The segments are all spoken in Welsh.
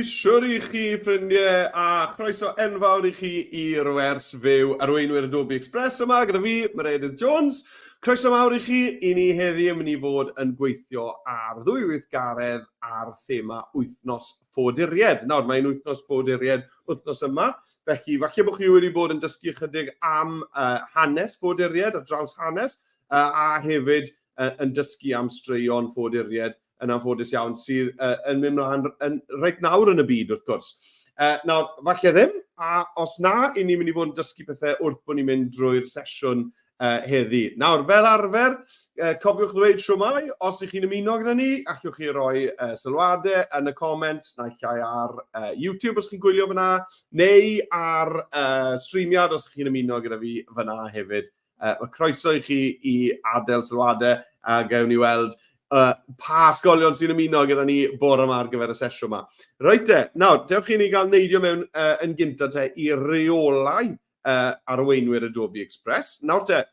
Siwr i chi ffrindiau a chroeso enfawr i chi i'r wers fyw Arweinwyr Adobe Express yma gyda fi, Meredydd Jones. Croeso mawr i chi, i ni heddi yn mynd i fod yn gweithio ar ddwy weithgaredd ar thema wythnos ffoaduried. Nawr, mae'n wythnos ffoaduried wythnos yma, felly falle bod chi wedi bod yn dysgu ychydig am uh, hanes ffoaduried, ar draws hanes, uh, a hefyd uh, yn dysgu am straeon ffoaduried yn anffodus iawn, sydd uh, yn mynd mlaen yn, reit nawr yn y byd, wrth gwrs. Uh, nawr, falle ddim, a os na, i ni'n mynd i fod yn dysgu pethau wrth bod ni'n mynd drwy'r sesiwn uh, heddi. Nawr, fel arfer, uh, cofiwch ddweud siwmai, os ych chi'n ymuno gyda ni, allwch chi roi uh, sylwadau yn y comments, naill ai ar uh, YouTube os chi'n gwylio fyna, neu ar uh, streamiad os ych chi'n ymuno gyda fi fyna hefyd. Uh, mae croeso i chi i adael sylwadau a gawn ni weld uh, pa ysgolion sy'n ymuno gyda ni bore yma ar gyfer y sesiwn yma. Reit te, nawr, dewch i ni gael neidio mewn uh, yn gyntaf te i reolau uh, arweinwyr Adobe Express. Nawr te,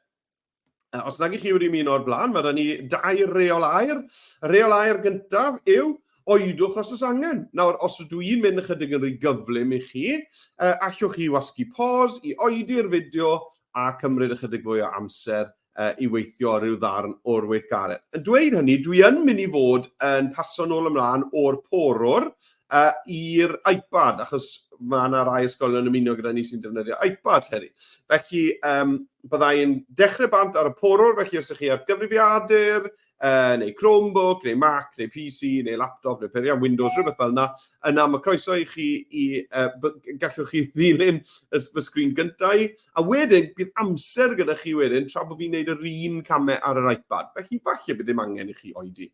os nag ych chi wedi ymuno o'r blaen, mae yna ni dau reol air. Y reol air gyntaf yw oedwch os oes angen. Nawr, os ydw i'n mynd ychydig yn rhy gyflym i chi, uh, allwch chi wasgu pause i oedi'r fideo a cymryd ychydig fwy o amser i weithio ar ryw ddarn o'r weithgaredd. Yn dweud hynny, dwi yn mynd i fod yn paso nôl ymlaen o'r porwr uh, i'r iPad, achos mae yna rai ysgolion yn ymuno gyda ni sy'n defnyddio iPads heddi. Felly, um, byddai'n dechrau bant ar y porwr, felly os ydych chi ar gyfrifiadur, uh, neu Chromebook, neu Mac, neu PC, neu laptop, neu peiriant Windows, rhywbeth fel yna, yna mae croeso i chi i, uh, gallwch chi ddilyn y, fy sgrin gyntaf i, a wedyn bydd amser gyda chi wedyn tra bod fi'n neud yr un camau ar yr iPad. Felly falle bydd ddim angen i chi oedi.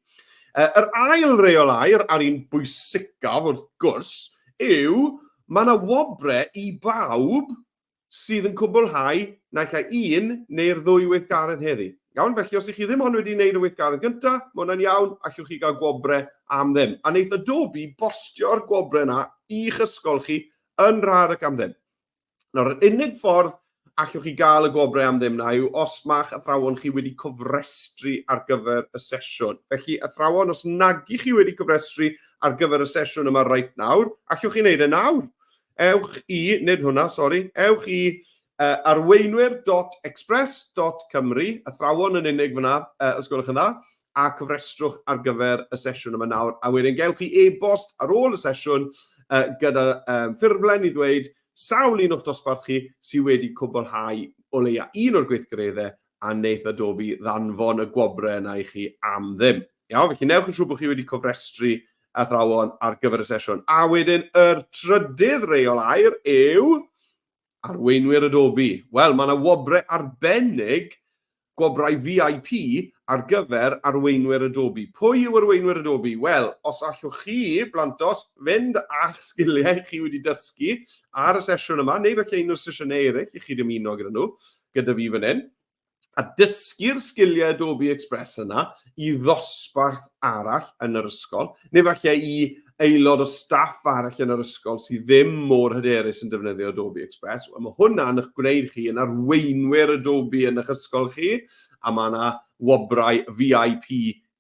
Uh, yr ail reol air, a'r un bwysicaf wrth gwrs, yw mae yna wobre i bawb sydd yn cwblhau naill ai un neu'r ddwy weithgaredd heddi. Iawn, felly os ych chi ddim ond wedi gwneud y weithgaredd gyntaf, mae hwnna'n iawn, allwch chi gael gwobre am ddim. A wneith Adobe bostio'r gwobre yna i'ch ysgol chi yn rhad ac am ddim. Nawr, yr unig ffordd allwch chi gael y gwobrau am ddim na yw os ma'ch athrawon chi wedi cofrestru ar gyfer y sesiwn. Felly, athrawon, os nag ych chi wedi cofrestru ar gyfer y sesiwn yma reit nawr, allwch chi wneud e nawr. Ewch i, nid hwnna, sori, ewch i uh, arweinwyr.express.cymru, athrawon yn unig fyna, uh, os gwelwch yn dda, a cyfrestrwch ar gyfer y sesiwn yma nawr. A wedyn gewch chi e-bost ar ôl y sesiwn uh, gyda um, ffurflen i ddweud sawl un o'ch dosbarth chi sydd wedi cwblhau o leia un o'r gweithgareddau a wneith Adobe ddanfon y gwobrau yna i chi am ddim. Iawn, felly newch yn siŵr bod chi wedi cofrestru athrawon ar gyfer y sesiwn. A wedyn yr trydydd reol air yw arweinwyr Adobe. Wel, mae yna wobrau arbennig, gwobrau VIP ar gyfer arweinwyr Adobe. Pwy yw arweinwyr Adobe? Wel, os allwch chi, blantos, fynd â'ch sgiliau chi wedi dysgu ar y sesiwn yma, neu falle un o'r sesiynau eraill i chi dymuno gyda nhw, gyda fi fan hyn, a dysgu'r sgiliau Adobe Express yna i ddosbarth arall yn yr ysgol, neu falle i aelod o staff arall yn yr ysgol sydd ddim mor hyderus yn defnyddio Adobe Express. Wel, mae hwnna'n eich gwneud chi yn arweinwyr Adobe yn eich ysgol chi, a mae yna wobrau VIP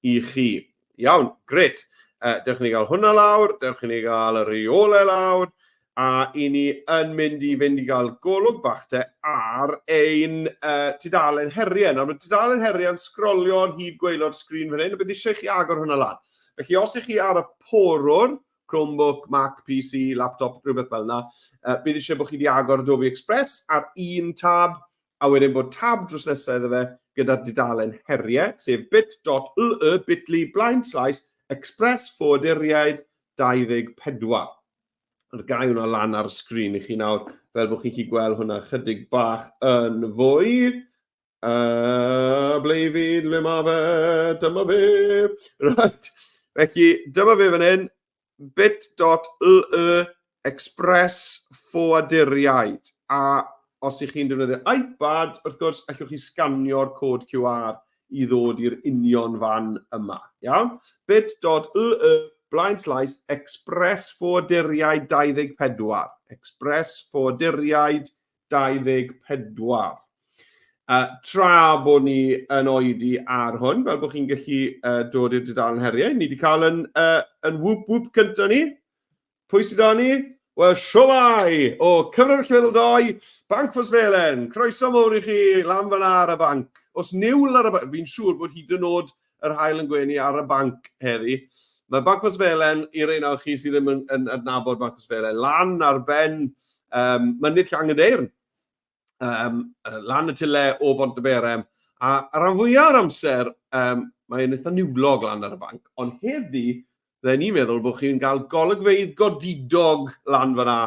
i chi. Iawn, gret. Uh, dewch i ni gael hwnna lawr, dewch i ni gael y rheolau lawr, a i ni yn mynd i fynd i gael golwg bach te ar ein uh, tudalen heriau. Nawr, mae tudalen heriau yn sgrolio ar hyd gwaelod sgrin fan hyn, a bydd eisiau i chi agor hwnna lan. Felly, os ych chi ar y porwr, Chromebook, Mac, PC, laptop, rhywbeth fel yna, uh, bydd eisiau bod chi wedi agor Adobe Express ar un tab, a wedyn bod tab drws nesaf iddo fe gyda'r dudalen heriau, sef bit.ly bit.ly blaen slaes express ffoaduriaid 24. Yr gau hwnna lan ar y sgrin i chi nawr, fel bod chi'n gallu gweld hwnna chydig bach yn fwy. Uh, ble i fi, le mae fe, dyma fe. Right. Felly, dyma fe fan hyn, bit.ly express ffoaduriaid. A os ych chi'n defnyddio iPad, wrth gwrs, allwch chi sganio'r cod QR i ddod i'r union fan yma. Iawn? bit.ly blaen slaes express ffoaduriaid 24. Express ffoaduriaid 24. Uh, tra bod ni yn oedi ar hwn, fel bod chi'n gallu uh, dod i'r dudalen heriau, ni wedi cael yn, uh, yn whoop whoop cyntaf ni. Pwy sydd â ni? Wel, siwmai! O Cyfrif Allweddol 2, Banc Fosfelen. Croeso mowr i chi lan fan'na ar y banc. Os niwl ar y banc, fi'n siŵr bod hyd yn oed yr haul yn gwenu ar y banc heddi. Mae Banc Fosfelen, i'r un o'r chi sydd ddim yn, yn adnabod Banc Fosfelen, lan ar ben um, Mynydd Llangydeirn. um, lan y tyle o Bont y Berem, a ar ran fwyaf o'r amser, um, mae'n eitha niwlog lan ar y banc, ond heddi, bydden ni'n meddwl bod chi'n cael golygfeydd godidog lan fyna,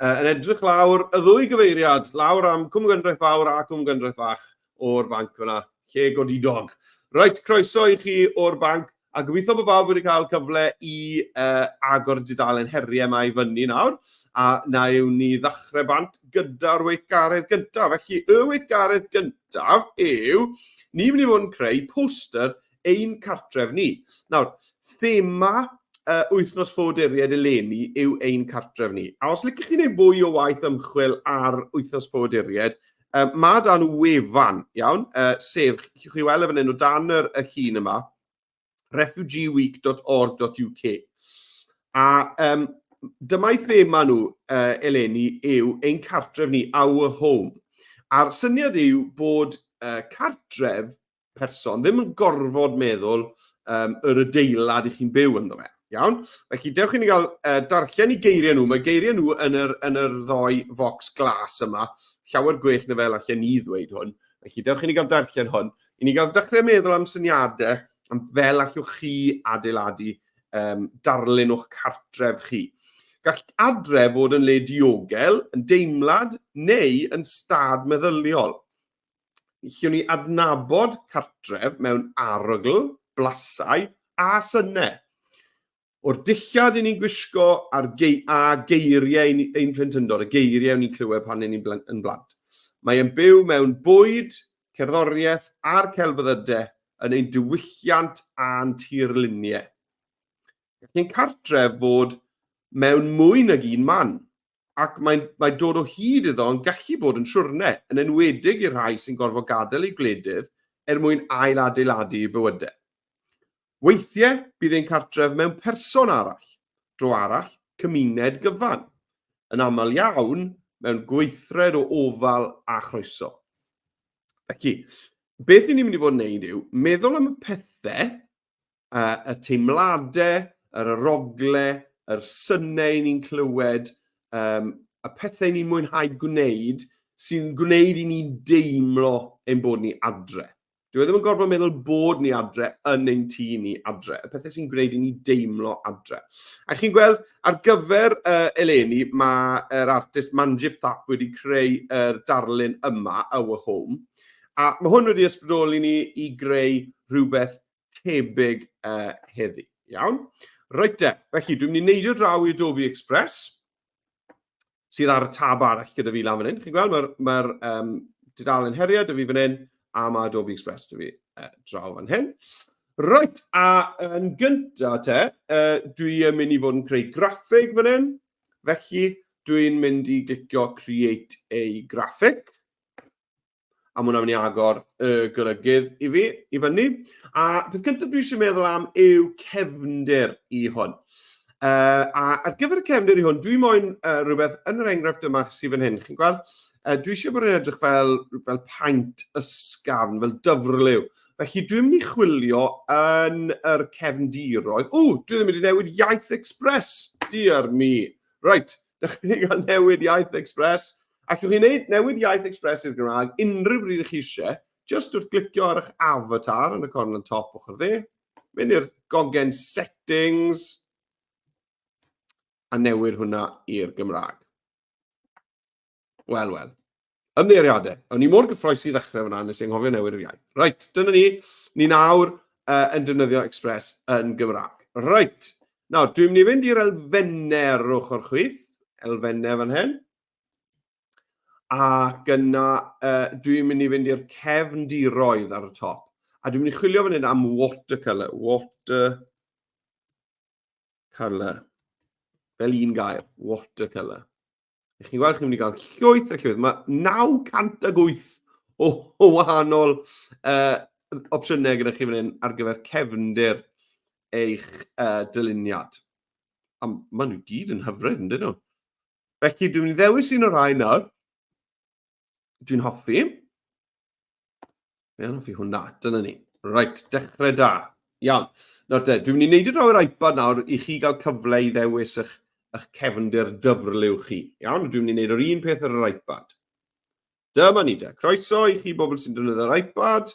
uh, yn edrych lawr y ddwy gyfeiriad, lawr am Cwm Gwendraeth Fawr a Cwm Gwendraeth Fach o'r banc fyna, lle godidog. Reit, croeso i chi o'r banc. A gobeithio bod bawb wedi cael cyfle i uh, agor y dudalen heriau yma i fyny nawr, a na yw ni ddechrau bant gyda'r weithgaredd gyntaf. Felly, y weithgaredd gyntaf yw, ni'n mynd i fod yn creu poster ein cartref ni. Nawr, thema uh, wythnos ffoaduriaid eleni yw ein cartref ni. A os licech chi wneud fwy o waith ymchwil ar wythnos ffoaduriaid, uh, mae dan wefan, iawn, uh, sef, chi weld e fan hyn o dan yr, y llun yma, refugeeweek.org.uk. A um, dyma'i thema nhw uh, eleni yw ein cartref ni, our home. A'r syniad yw bod uh, cartref person ddim yn gorfod meddwl um, yr adeilad i chi'n byw ynddo fe. Iawn? Felly, dewch i ni gael uh, darllen i geiriau nhw. Mae geiriau nhw yn yr, yn yr ddoi focs glas yma. Llawer gwell na fel allan ni ddweud hwn. Felly, dewch i ni gael darllen hwn. I ni gael dechrau meddwl am syniadau am fel allwch chi adeiladu um, darlun o'ch cartref chi. Gall adre fod yn le diogel, yn deimlad neu yn stad meddyliol. Allwn ni adnabod cartref mewn arogl, blasau a synau. O'r dillad i ni'n gwisgo a'r gei a geiriau ein, ein plentyndod, y geiriau ni'n clywed pan ni'n yn blant. Mae e'n byw mewn bwyd, cerddoriaeth a'r celfyddydau yn ein diwylliant a'n tirluniau. Gall ein cartref fod mewn mwy nag un man, ac mae'n mae dod o hyd iddo yn gallu bod yn siwrne, yn enwedig i'r rhai sy'n gorfod gadael eu gwledydd er mwyn ail-adeiladu eu bywydau. Weithiau, bydd ein cartref mewn person arall, dro arall, cymuned gyfan. Yn aml iawn, mewn gweithred o ofal a chroeso. Felly, beth i ni'n mynd i fod yn neud yw meddwl am y pethau, y teimladau, yr arogle, yr synau ni'n clywed, um, y pethau ni'n mwynhau gwneud sy'n gwneud i ni'n deimlo ein bod ni adre. Dyw e ddim yn gorfod meddwl bod ni adre yn ein tŷ ni adre. Y pethau sy'n gwneud i ni deimlo adre. A chi'n gweld, ar gyfer uh, eleni, mae'r artist Manjip Thap wedi creu yr darlun yma, Our Home. A mae hwn wedi ysbrydoli ni i greu rhywbeth tebyg uh, heddi. Iawn? Reit te, felly dwi'n mynd i neidio draw i Adobe Express sydd ar y tab arall gyda fi lan fan hyn. Chi'n gweld, mae'r mae um, dudalen heriau dy fi fan hyn, a mae Adobe Express dy fi uh, draw fan hyn. Reit, a yn gyntaf te, uh, dwi yn mynd i fod yn creu graffig fan hyn. Felly, dwi'n mynd i glicio Create a Graphic. a mae hwnna'n mynd i agor y golygydd i fi, i fyny. A peth cyntaf dwi eisiau meddwl am yw cefndir i hwn. Uh, a ar gyfer y cefndir i hwn, dwi moyn uh, rhywbeth yn yr enghraifft yma sydd fan hyn. Chi'n gweld? Uh, dwi eisiau bod yn edrych fel, fel paent ysgafn, fel dyfrliw. Felly dwi'n mynd i chwilio yn yr cefndiroedd. O, dwi ddim wedi newid iaith Express. Dear me. Right, Dych chi'n cael newid iaith Express. Allwch chi wneud newid iaith Express i'r Gymraeg unrhyw bryd ych chi eisiau, just wrth glicio ar eich avatar yn y cornel top ochr dde, mynd i'r gogen settings, a newid hwnna i'r Gymraeg. Wel, wel. Ymddiheuriadau. O'n i mor gyffroes i ddechrau fyna, nes i anghofio newid yr iaith. Reit, dyna ni. Ni nawr uh, yn defnyddio Express yn Gymraeg. Reit. Nawr, dwi'n mynd i fynd i'r elfennau ar yr ochr chwith. Elfennau fan hyn. Ac yna, uh, dwi'n mynd i fynd i'r cefndiroedd ar y top. A dwi'n mynd i chwilio fan hyn am watercolour. Watercolour. Fel un gair. Watercolour. Chi'n gweld, chi'n mynd i gael llwyth a llwyth. Mae 908 o, o wahanol uh, opsiynau gyda chi fan hyn ar gyfer cefndir eich uh, dyluniad. A maen nhw gyd yn hyfryd, yn dyn nhw? Felly, dwi'n mynd i ddewis un o'r rhai nawr. Dwi'n hoffi. Fe hoffi hwnna, dyna ni. Reit, dechrau da. Iawn. Nawr te, dwi'n mynd i wneud y draw i'r iPad nawr i chi gael cyfle i ddewis eich, eich cefndir dyfrliw chi. Iawn, dwi'n mynd i wneud yr un peth ar yr iPad. Dyma ni te. Croeso i chi bobl sy'n defnyddio'r iPad.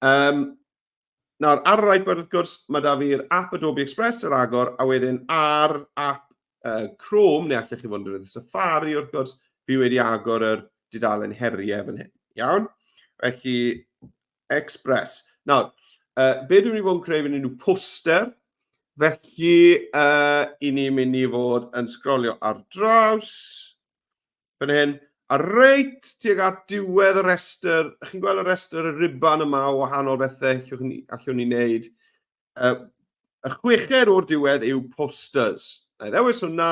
Um, Nawr, ar yr iPad wrth gwrs, mae da fi'r app Adobe Express ar agor, a wedyn ar app Chrome, neu allech chi fod yn defnyddio Safari wrth gwrs, fi wedi agor yr dudalen heriau fan hyn. Iawn? Felly, Express. Nawr, be dwi'n mynd i fod yn creu fan hyn yw poster. Felly, i ni'n mynd i fod yn sgrolio ar draws fan hyn, a reit tuag at diwedd y rhestr, chi'n gweld y rhestr, y riban yma o wahanol bethau allwch ni, allwn ni wneud. Y chweched o'r diwedd yw posters. Na i ddewis hwnna,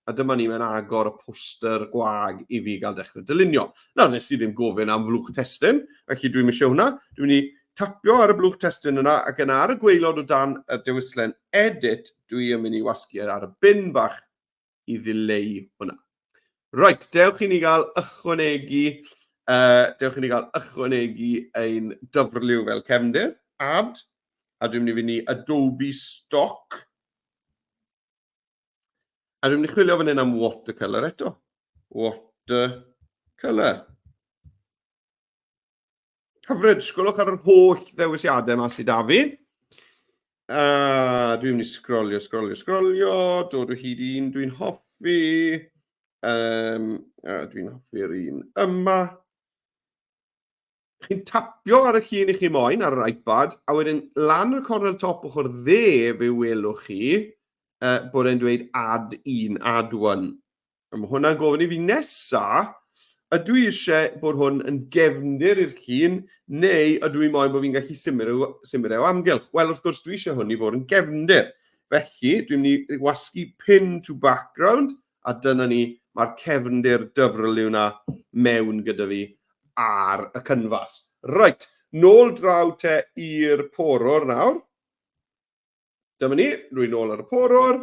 a dyma ni mewn agor y poster gwag i fi gael dechrau dylunio. Nawr, nes i ddim gofyn am flwch testun, felly dwi'n eisiau hwnna. Dwi'n mynd i tapio ar y blwch testun yna, ac yna ar y gwaelod o dan y dewislen Edit, dwi yn mynd i wasgu ar y bin bach i ddileu hwnna. Reit, dewch i ni gael ychwanegu, dewch i ni gael ychwanegu ein dyfrliw fel cefndir, add, a dwi'n mynd i fynd i Adobe Stock. A dwi'n mynd i chwilio fan hyn am watercolour eto. Watercolour. Hyfryd, sgwlwch ar yr holl ddewisiadau yma sydd da fi. Dwi'n mynd i sgrolio, sgrolio, sgrolio, dod o hyd i un dwi'n hoffi. Um, dwi'n hoffi'r un yma. Chi'n tapio ar y llun i chi moyn ar yr iPad, a wedyn lan y cornel top ochr dde fe welwch chi bod e'n dweud add un, add one. A mae hwnna'n gofyn i fi nesa, ydw i eisiau bod hwn yn gefndir i'r llun, neu ydw i moyn bod fi'n gallu symud e, symud e o amgylch? Wel, wrth gwrs, dwi eisiau hwn i fod yn gefndir. Felly, dwi'n mynd i wasgu pin to background, a dyna ni, mae'r cefndir dyfrliw na mewn gyda fi ar y cynfas. Reit, nôl draw te i'r porwr nawr. Dyma ni, rwy'n nôl ar y porwr.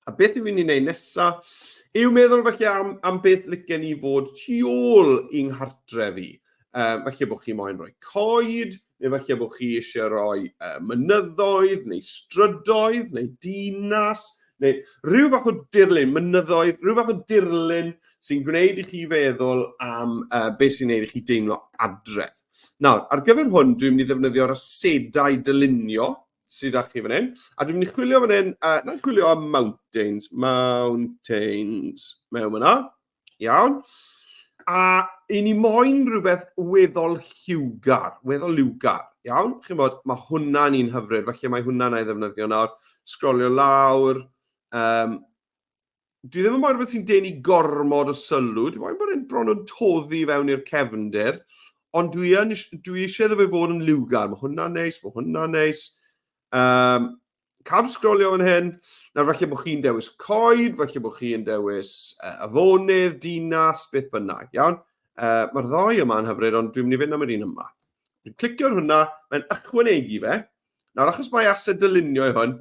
A beth yw'n mynd i wneud nesaf yw meddwl felly am, am beth licen i fod tu ôl i'n nghartref i. Falle bod chi moyn rhoi coed, neu falle bod chi eisiau rhoi mynyddoedd, neu strydoedd, neu dinas, neu rhyw fath o dirlun, mynyddoedd, rhyw fath o dirlun sy'n gwneud i chi feddwl am beth sy'n gwneud i chi deimlo adref. Nawr, ar gyfer hwn, dwi'n mynd i ddefnyddio'r asedau dylunio sydd â chi fan hyn. A dwi'n mynd i chwilio fan hyn, na i chwilio am mountains, mountains, mewn fyna. Iawn. A i ni moyn rhywbeth weddol lliwgar, weddol liwgar, iawn? Chi'n bod, mae hwnna'n un hyfryd, felly mae hwnna'n ei ddefnyddio nawr. Sgrolio lawr, um, dwi ddim yn moyn rhywbeth sy'n denu gormod o sylw, dwi moyn bod e'n bron yn toddi fewn i'r cefndir, ond dwi, yn, dwi eisiau iddo fe fod yn liwgar, mae hwnna'n neis, mae hwnna'n neis. Um, cadw sgrolio fan hyn, nawr falle bod chi'n dewis coed, falle bod chi'n dewis afonydd, dinas, beth bynnag, iawn? Mae'r ddoi yma'n hyfryd, ond dwi'n mynd i fynd am yr un yma. Dwi'n clicio ar hwnna, mae'n ychwanegu fe. Nawr, achos mae ased dylunio i hwn,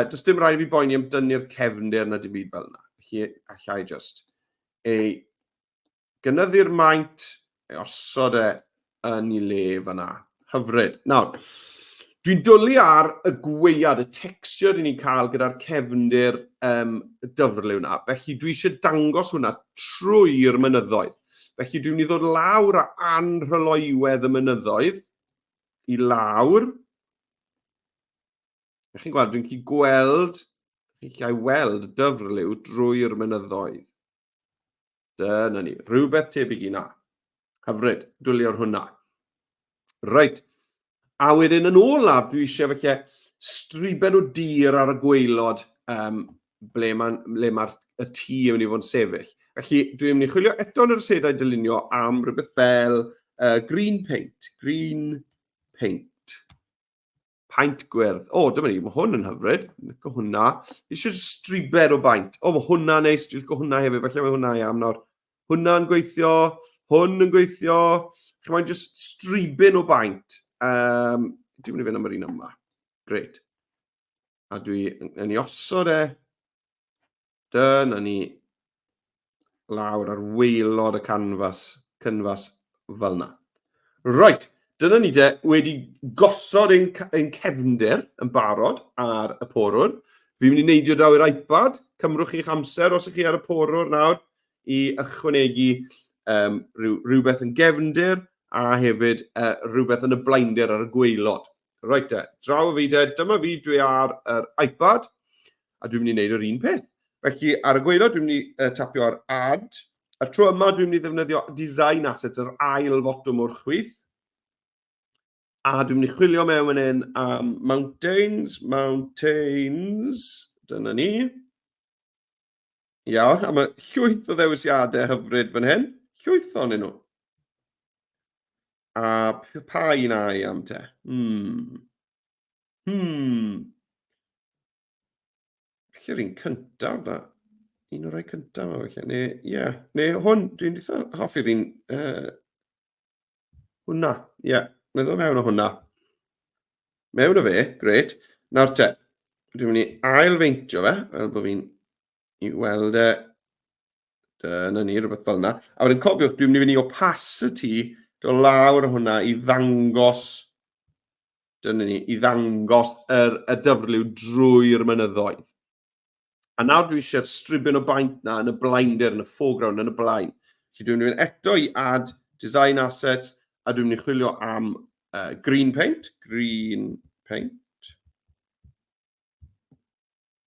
does dim rhaid i fi boeni am dynnu'r cefndir na dim byd fel yna. Felly, allai just ei gynyddu'r maint, ei osod e yn ei le fyna. Hyfryd. Nawr, dwi'n dwlu ar y gweiad, y texture i ni'n cael gyda'r cefndir um, dyfrliw na. Felly dwi eisiau dangos hwnna trwy'r mynyddoedd. Felly dwi'n mynd i ddod lawr a anrhyloiwedd y mynyddoedd i lawr. Chi'n gweld, dwi'n gallu gweld, chi'n gallu weld dyfrliw drwy'r mynyddoedd. Dyna ni, rhywbeth tebyg i na. Hyfryd, dwli ar hwnna. Reit, a wedyn yn olaf, dwi eisiau felly striben o dir ar y gwaelod um, ble mae'r ble ma y tŷ yn mynd i fod yn sefyll. Felly, dwi'n mynd i chwilio eto yn yr asedau dylunio am rhywbeth fel green paint. Green paint. Paent gwyrdd. O, dyma ni, mae hwn yn hyfryd. Dwi'n licio hwnna. Fi eisiau stribed o baent. O, mae hwnna'n neis. Dwi'n licio hwnna hefyd. Falle mae hwnna i am nawr. Hwnna'n gweithio. Hwn yn gweithio. Chi'n moyn just stribyn o baent. Um, dwi'n mynd i fynd am yr un yma. Great. A dwi yn ei osod e. Dyna ni lawr ar waelod y canfas, cynfas fel yna. Right, dyna ni de wedi gosod ein, ein cefndir yn barod ar y porwr. Fi'n mynd i neidio draw i'r iPad. Cymrwch chi'ch amser os ych chi ar y porwr nawr i ychwanegu um, rhyw, rhywbeth yn gefndir a hefyd uh, rhywbeth yn y blaendir ar y gwaelod. Reit te, draw fi de, dyma fi, dwi ar yr iPad, a dwi'n mynd i wneud yr un peth. Felly ar y gwaelod dwi'n mynd i uh, tapio ar Add, a'r tro yma dwi'n mynd i ddefnyddio Design Assets, yr ail fotwm o'r chwith. A dwi'n mynd i chwilio mewn fan hyn am Mountains, Mountains, dyna ni. Iawn, a mae llwyth o ddewisiadau hyfryd fan hyn. Llwyth ohonyn nhw. A pa un ai am te? Hmm. Hmm. Felly'r un cyntaf na. Un o'r rhai cyntaf yma felly. Neu, ie. Yeah. Neu hwn, dwi'n eitha hoffi'r un... Uh, hwnna, ie. Yeah. Na ddod mewn o hwnna. Mewn o fe, gret. Nawr te, dwi'n mynd i ail-feintio fe, fel bod fi'n i weld e. Dyna ni, rhywbeth fel yna. A wedyn cofiwch, dwi'n mynd i fynd i opacity, dod lawr o hwnna i ddangos dyna ni, i ddangos yr, y dyfrliw drwy'r mynyddoedd. A nawr dwi eisiau'r stribyn o baent na yn y blaendir, yn y foreground, yn y blaen. Felly dwi'n mynd eto i add design asset, a dwi'n mynd i chwilio am uh, green paint, green paint.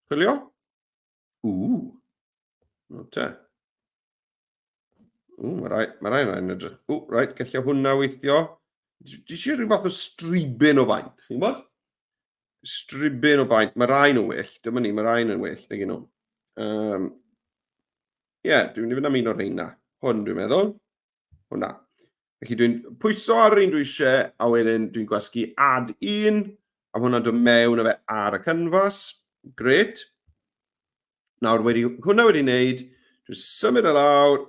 Chwilio? Ww, no te. Ww, mae rai, mae rai rhain edrych. Ww, reit, gallai hwnna weithio. Dwi eisiau rhyw fath o stribyn o faint, chi'n gwybod? Stribyn o baint. Mae rhain yn well. Dyma ni, mae rhain yn well, nag nhw. Um, Ie, yeah, dwi'n mynd i fynd am un o'r rheina. Hwn, dwi'n meddwl. Hwna. Felly dwi'n pwyso ar yr un dwi eisiau, a wedyn dwi'n gwasgu add un, a mae hwnna'n dod mewn o fe ar y canvas. Gret. Nawr, wedi, hwnna wedi wneud, dwi'n symud e lawr,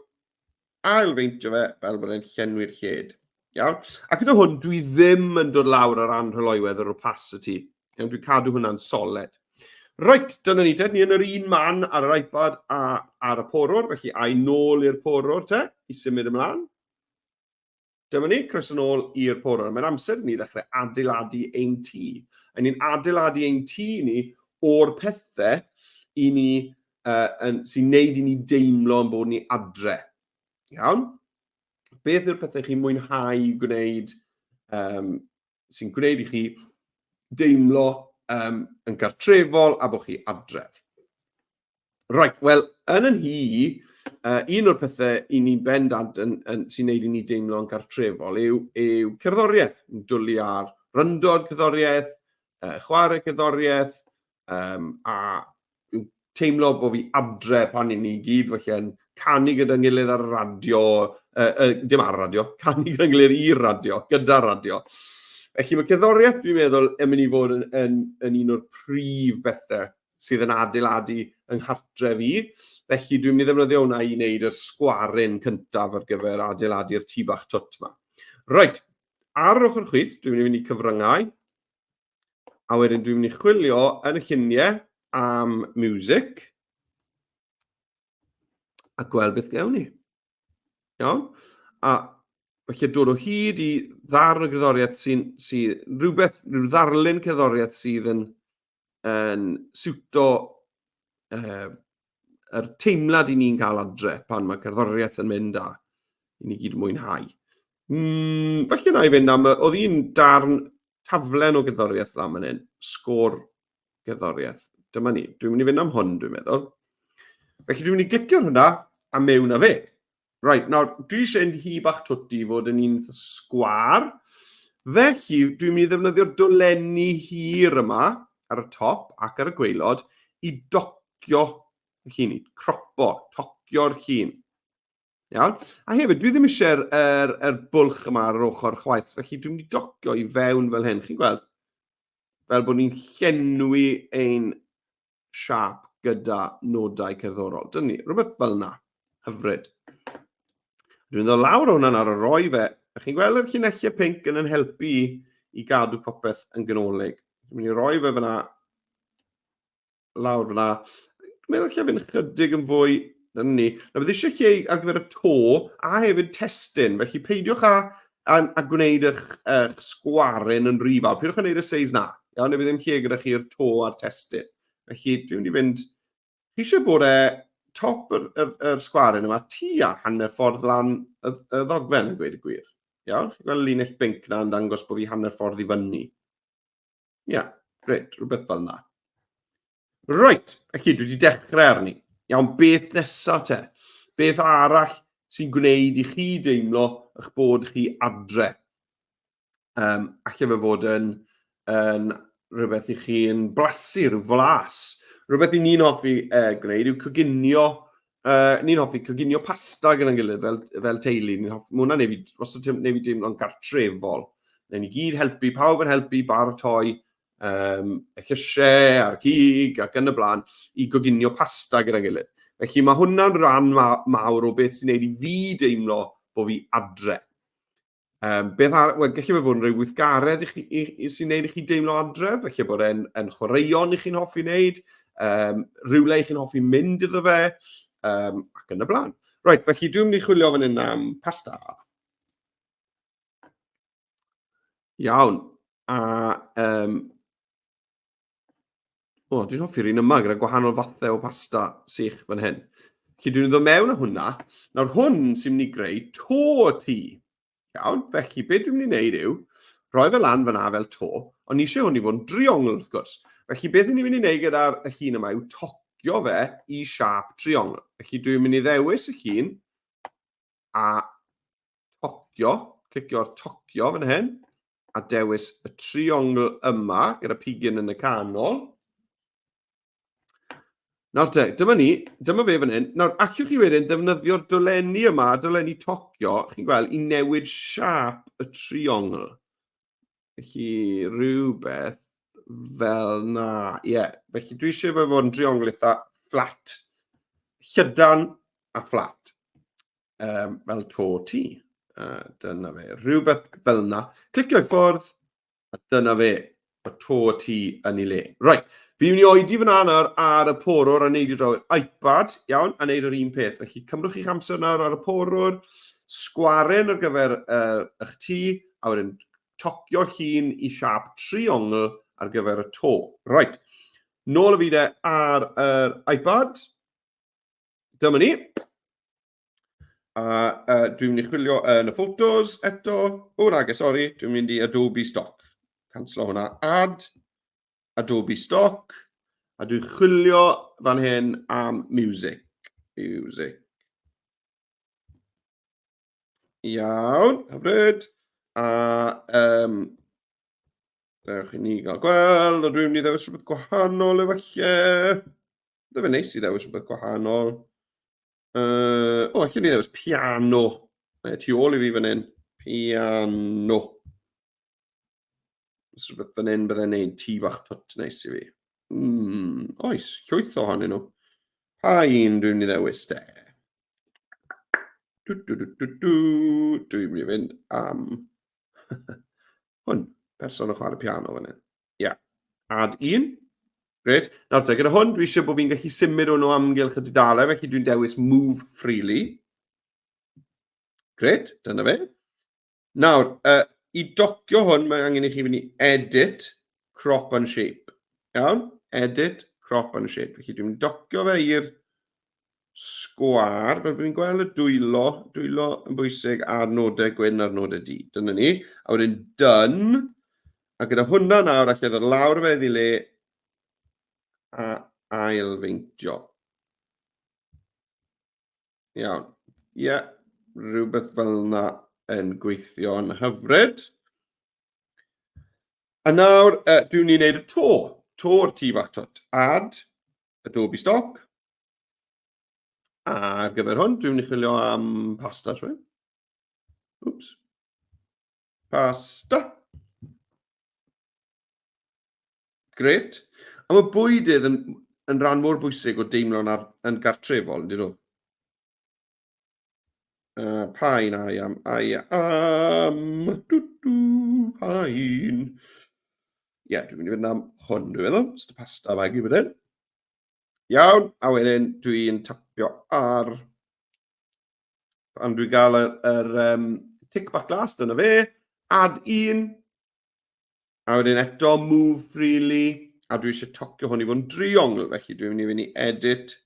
ailfeintio fe fel bod e'n llenwi'r lled. Iawn? A gyda hwn, dwi ddim yn dod lawr ar anrhyloywedd yr opacity. Iawn, dwi'n cadw hwnna'n soled. Reit, dyna ni te. Ni yn yr un man ar yr iPad a ar y porwr, felly ai nôl i'r porwr te, i symud ymlaen. Dyma ni, croeso nôl i'r porwr. Mae'n amser i ni ddechrau adeiladu ein tŷ. A ni'n adeiladu ein tŷ ni o'r pethau i ni, uh, yn, sy'n neud i ni deimlo yn bod ni adre. Iawn? Beth yw'r pethau chi'n mwynhau gwneud um, sy'n gwneud i chi deimlo um, yn gartrefol a bod chi adref? Right, wel, yn yn hi, uh, un o'r pethau i ni'n bendant yn, yn, sy'n neud i ni deimlo'n gartrefol yw, yw cerddoriaeth. Yn dwlu ar ryndod cerddoriaeth, uh, chwarae cerddoriaeth, um, a teimlo bod fi adre pan i ni gyd felly yn canu gyda'n gilydd ar y radio, uh, uh, dim ar y radio, canu gyda'n gilydd i'r radio, gyda'r radio. Felly mae cerddoriaeth, dwi'n meddwl, yn mynd i fod yn, yn, yn un o'r prif bethau sydd yn adeiladu yng nghartref i. Felly dwi'n mynd i ddefnyddio hwnna i wneud yr sgwaryn cyntaf ar gyfer adeiladu'r tŷ bach twt yma. Reit, ar yr ochr chwith, dwi'n mynd i fynd i cyfryngau, a wedyn dwi'n mynd i chwilio yn y lluniau am music, a gweld beth gewn ni. Iawn? A felly dod o hyd i ddarn o gerddoriaeth sy'n, sy, rhywbeth, rhyw ddarlun cerddoriaeth sydd yn yn siwto uh, yr teimlad i ni'n cael adre pan mae cerddoriaeth yn mynd a i ni gyd mwynhau. Mm, felly na i fynd am, oedd un darn taflen o gerddoriaeth lan fan hyn, sgôr gerddoriaeth. Dyma ni, dwi'n mynd i fynd am hwn dwi'n meddwl. Felly dwi'n mynd i glicio hwnna a mewn â fe. Right, nawr, dwi eisiau un hi bach twt i fod yn un sgwâr. Felly, dwi'n mynd i ddefnyddio'r dolenni hir yma ar y top ac ar y gwaelod i docio y llun, i cropo, tocio'r llun. Iawn? A hefyd, dwi ddim eisiau'r er, er bwlch yma ar yr ochr chwaith, felly dwi'n mynd i docio i fewn fel hyn. Chi'n gweld? Fel bod ni'n llenwi ein siâp gyda nodau cerddorol. Dyna ni, rhywbeth fel yna. Hyfryd. Dwi'n dod lawr o hwnna nawr a roi fe. A chi'n gweld yr llinellau pinc yn yn helpu i gadw popeth yn ganolig. Dwi'n mynd i roi fe fyna, lawr fyna. Meddwl lle fynd chydig yn fwy na ni. Na bydd eisiau lle ar gyfer y to a hefyd testun, felly peidiwch â, a, a gwneud eich, eich sgwaren yn rhy fawr. Peidiwch â gwneud y seis na. Iawn, neu bydd ddim lle gyda chi'r to a'r testun. Felly dwi'n mynd i fynd... Chi eisiau bod e top yr, yr, yr sgwaren yma tua hanner ffordd lan y, y ddogfen yn gweud y gwir. Iawn, chi'n gweld y linell binc na yn dangos bod fi hanner ffordd i fyny. Ia, yeah, gret, rhywbeth fel yna. Reit, felly dwi wedi dechrau arni. Iawn, beth nesaf te? Beth arall sy'n gwneud i chi deimlo eich bod chi adre? Um, allai fe fod yn, yn rhywbeth i chi'n blasu, rhyw flas. Rhywbeth i ni'n hoffi uh, gwneud yw coginio, uh, ni'n hoffi coginio pasta gyda'n gilydd fel, fel teulu. Ni'n hoffi, mae hwnna'n neud fi, wastad neud fi deimlo'n gartrefol. Neu ni gyd helpu, pawb yn helpu baratoi um, y llysiau a'r cig ac yn y blaen i goginio pasta gyda'n gilydd. Felly mae hwnna'n rhan ma mawr o beth sy'n neud i fi deimlo bod fi adre. Um, beth ar, wel, gallu fe fod yn rhoi weithgaredd i chi, i, i, sy'n neud i chi deimlo adre, felly bod e'n en chwaraeon i chi'n hoffi wneud, um, rhywle i chi'n hoffi mynd iddo fe, um, ac yn y blaen. Reit, felly dwi'n mynd i chwilio fan hyn am pasta. Iawn. A, um, o, dwi'n hoffi'r un yma gyda gwahanol fathau o pasta sych fan hyn. Felly dwi'n dod mewn â hwnna. Nawr hwn sy'n mynd i greu to y tŷ. Iawn, felly beth dwi'n mynd i wneud yw rhoi fe lan fyna fel to, ond ni eisiau hwn i fod yn driongl wrth gwrs. Felly beth ni'n mynd i wneud gyda'r llun yma yw tocio fe i siâp triongl. Felly dwi'n mynd i ddewis y llun a tocio, clicio ar tocio fan hyn, a dewis y triongl yma gyda pigyn yn y canol. Nawr te, dyma ni, dyma fe fan hyn. Nawr, allwch chi wedyn ddefnyddio'r dolenni yma, dolenni tocio, chi'n gweld, i newid siâp y triongl. Felly, rhywbeth fel na. Ie, yeah. Felly dwi eisiau fe fod yn driongl eitha fflat. Llydan a fflat. Um, fel to ti. Uh, dyna fe. Rhywbeth fel na. Clicio i ffwrdd, a dyna fe. Mae to ti yn ei le. Right. Fi'n mynd i oedi fyna nawr ar y porwr a neud i draw i'r iPad, iawn, a neud yr un peth. Felly cymrwch chi'ch amser nawr ar y porwr, sgwaren ar gyfer uh, eich tŷ, a wedyn tocio llun i siâp triongl ar gyfer y to. Right. Nôl y fi de ar yr iPad. Dyma ni. A uh, dwi'n mynd i chwilio yn y photos eto. O, nage, sori. Dwi'n mynd i Adobe Stock. Cancelo hwnna. Add Adobe Stock. A dwi'n chwilio fan hyn am music. Music. Iawn, hyfryd. A um, dewch i ni gael gweld, a dwi'n mynd i ddewis rhywbeth gwahanol efallai. Bydd fe'n neis i ddewis rhywbeth gwahanol. Uh, o, allan ni ddewis piano. Mae tu ôl i fi fan hyn. Piano. Os rhywbeth fan hyn byddai'n neud tŷ bach twt neis i fi. Mm, oes, llwyth ohonyn nhw. Pa un dwi'n mynd i ddewis de? Du, du, du, du, du. Dwi'n mynd i fynd am hwn. Person yn chwarae piano fan hyn. Ie. Yeah. Add un. Gret. Nawr te, gyda hwn, dwi eisiau bod fi'n gallu symud hwn o amgylch y dudalen, felly dwi'n dewis move freely. Gret, dyna fe. Nawr, uh, i docio hwn, mae angen i chi fynd i Edit, Crop and Shape. Iawn? Edit, Crop and Shape. Felly dwi'n docio fe i'r sgwâr, fel bod ni'n gweld y dwylo, dwylo yn bwysig a'r nodau gwyn a'r nodau du. Dyna ni. A wedyn done. A gyda hwnna nawr, allai ddod lawr fe iddi le a ailfeintio. Iawn. Ie, yeah, rhywbeth fel yna yn gweithio'n hyfryd. A nawr, uh, dwi'n mynd i wneud y to. To'r tŷ bach twt. Add Adobe Stock. A ar gyfer hwn, dwi'n mynd i chwilio am pasta, trwy. Oops. Pasta. Gret. A mae bwydydd yn, yn rhan mor bwysig o deimlo'n ar, yn gartrefol, yn dyn nhw? Uh, pa un I am? I am... Du, du, pa un? Ie, yeah, dwi'n mynd i fynd am hwn, dwi'n meddwl. Just y pasta bag i fan hyn. Iawn, a wedyn dwi'n tapio ar... Pan dwi'n gael yr, yr um, tick bach glas, dyna fe. Add un. A wedyn eto, move freely. A dwi eisiau tocio hwn i fod yn driongl, felly dwi'n mynd i fynd i edit,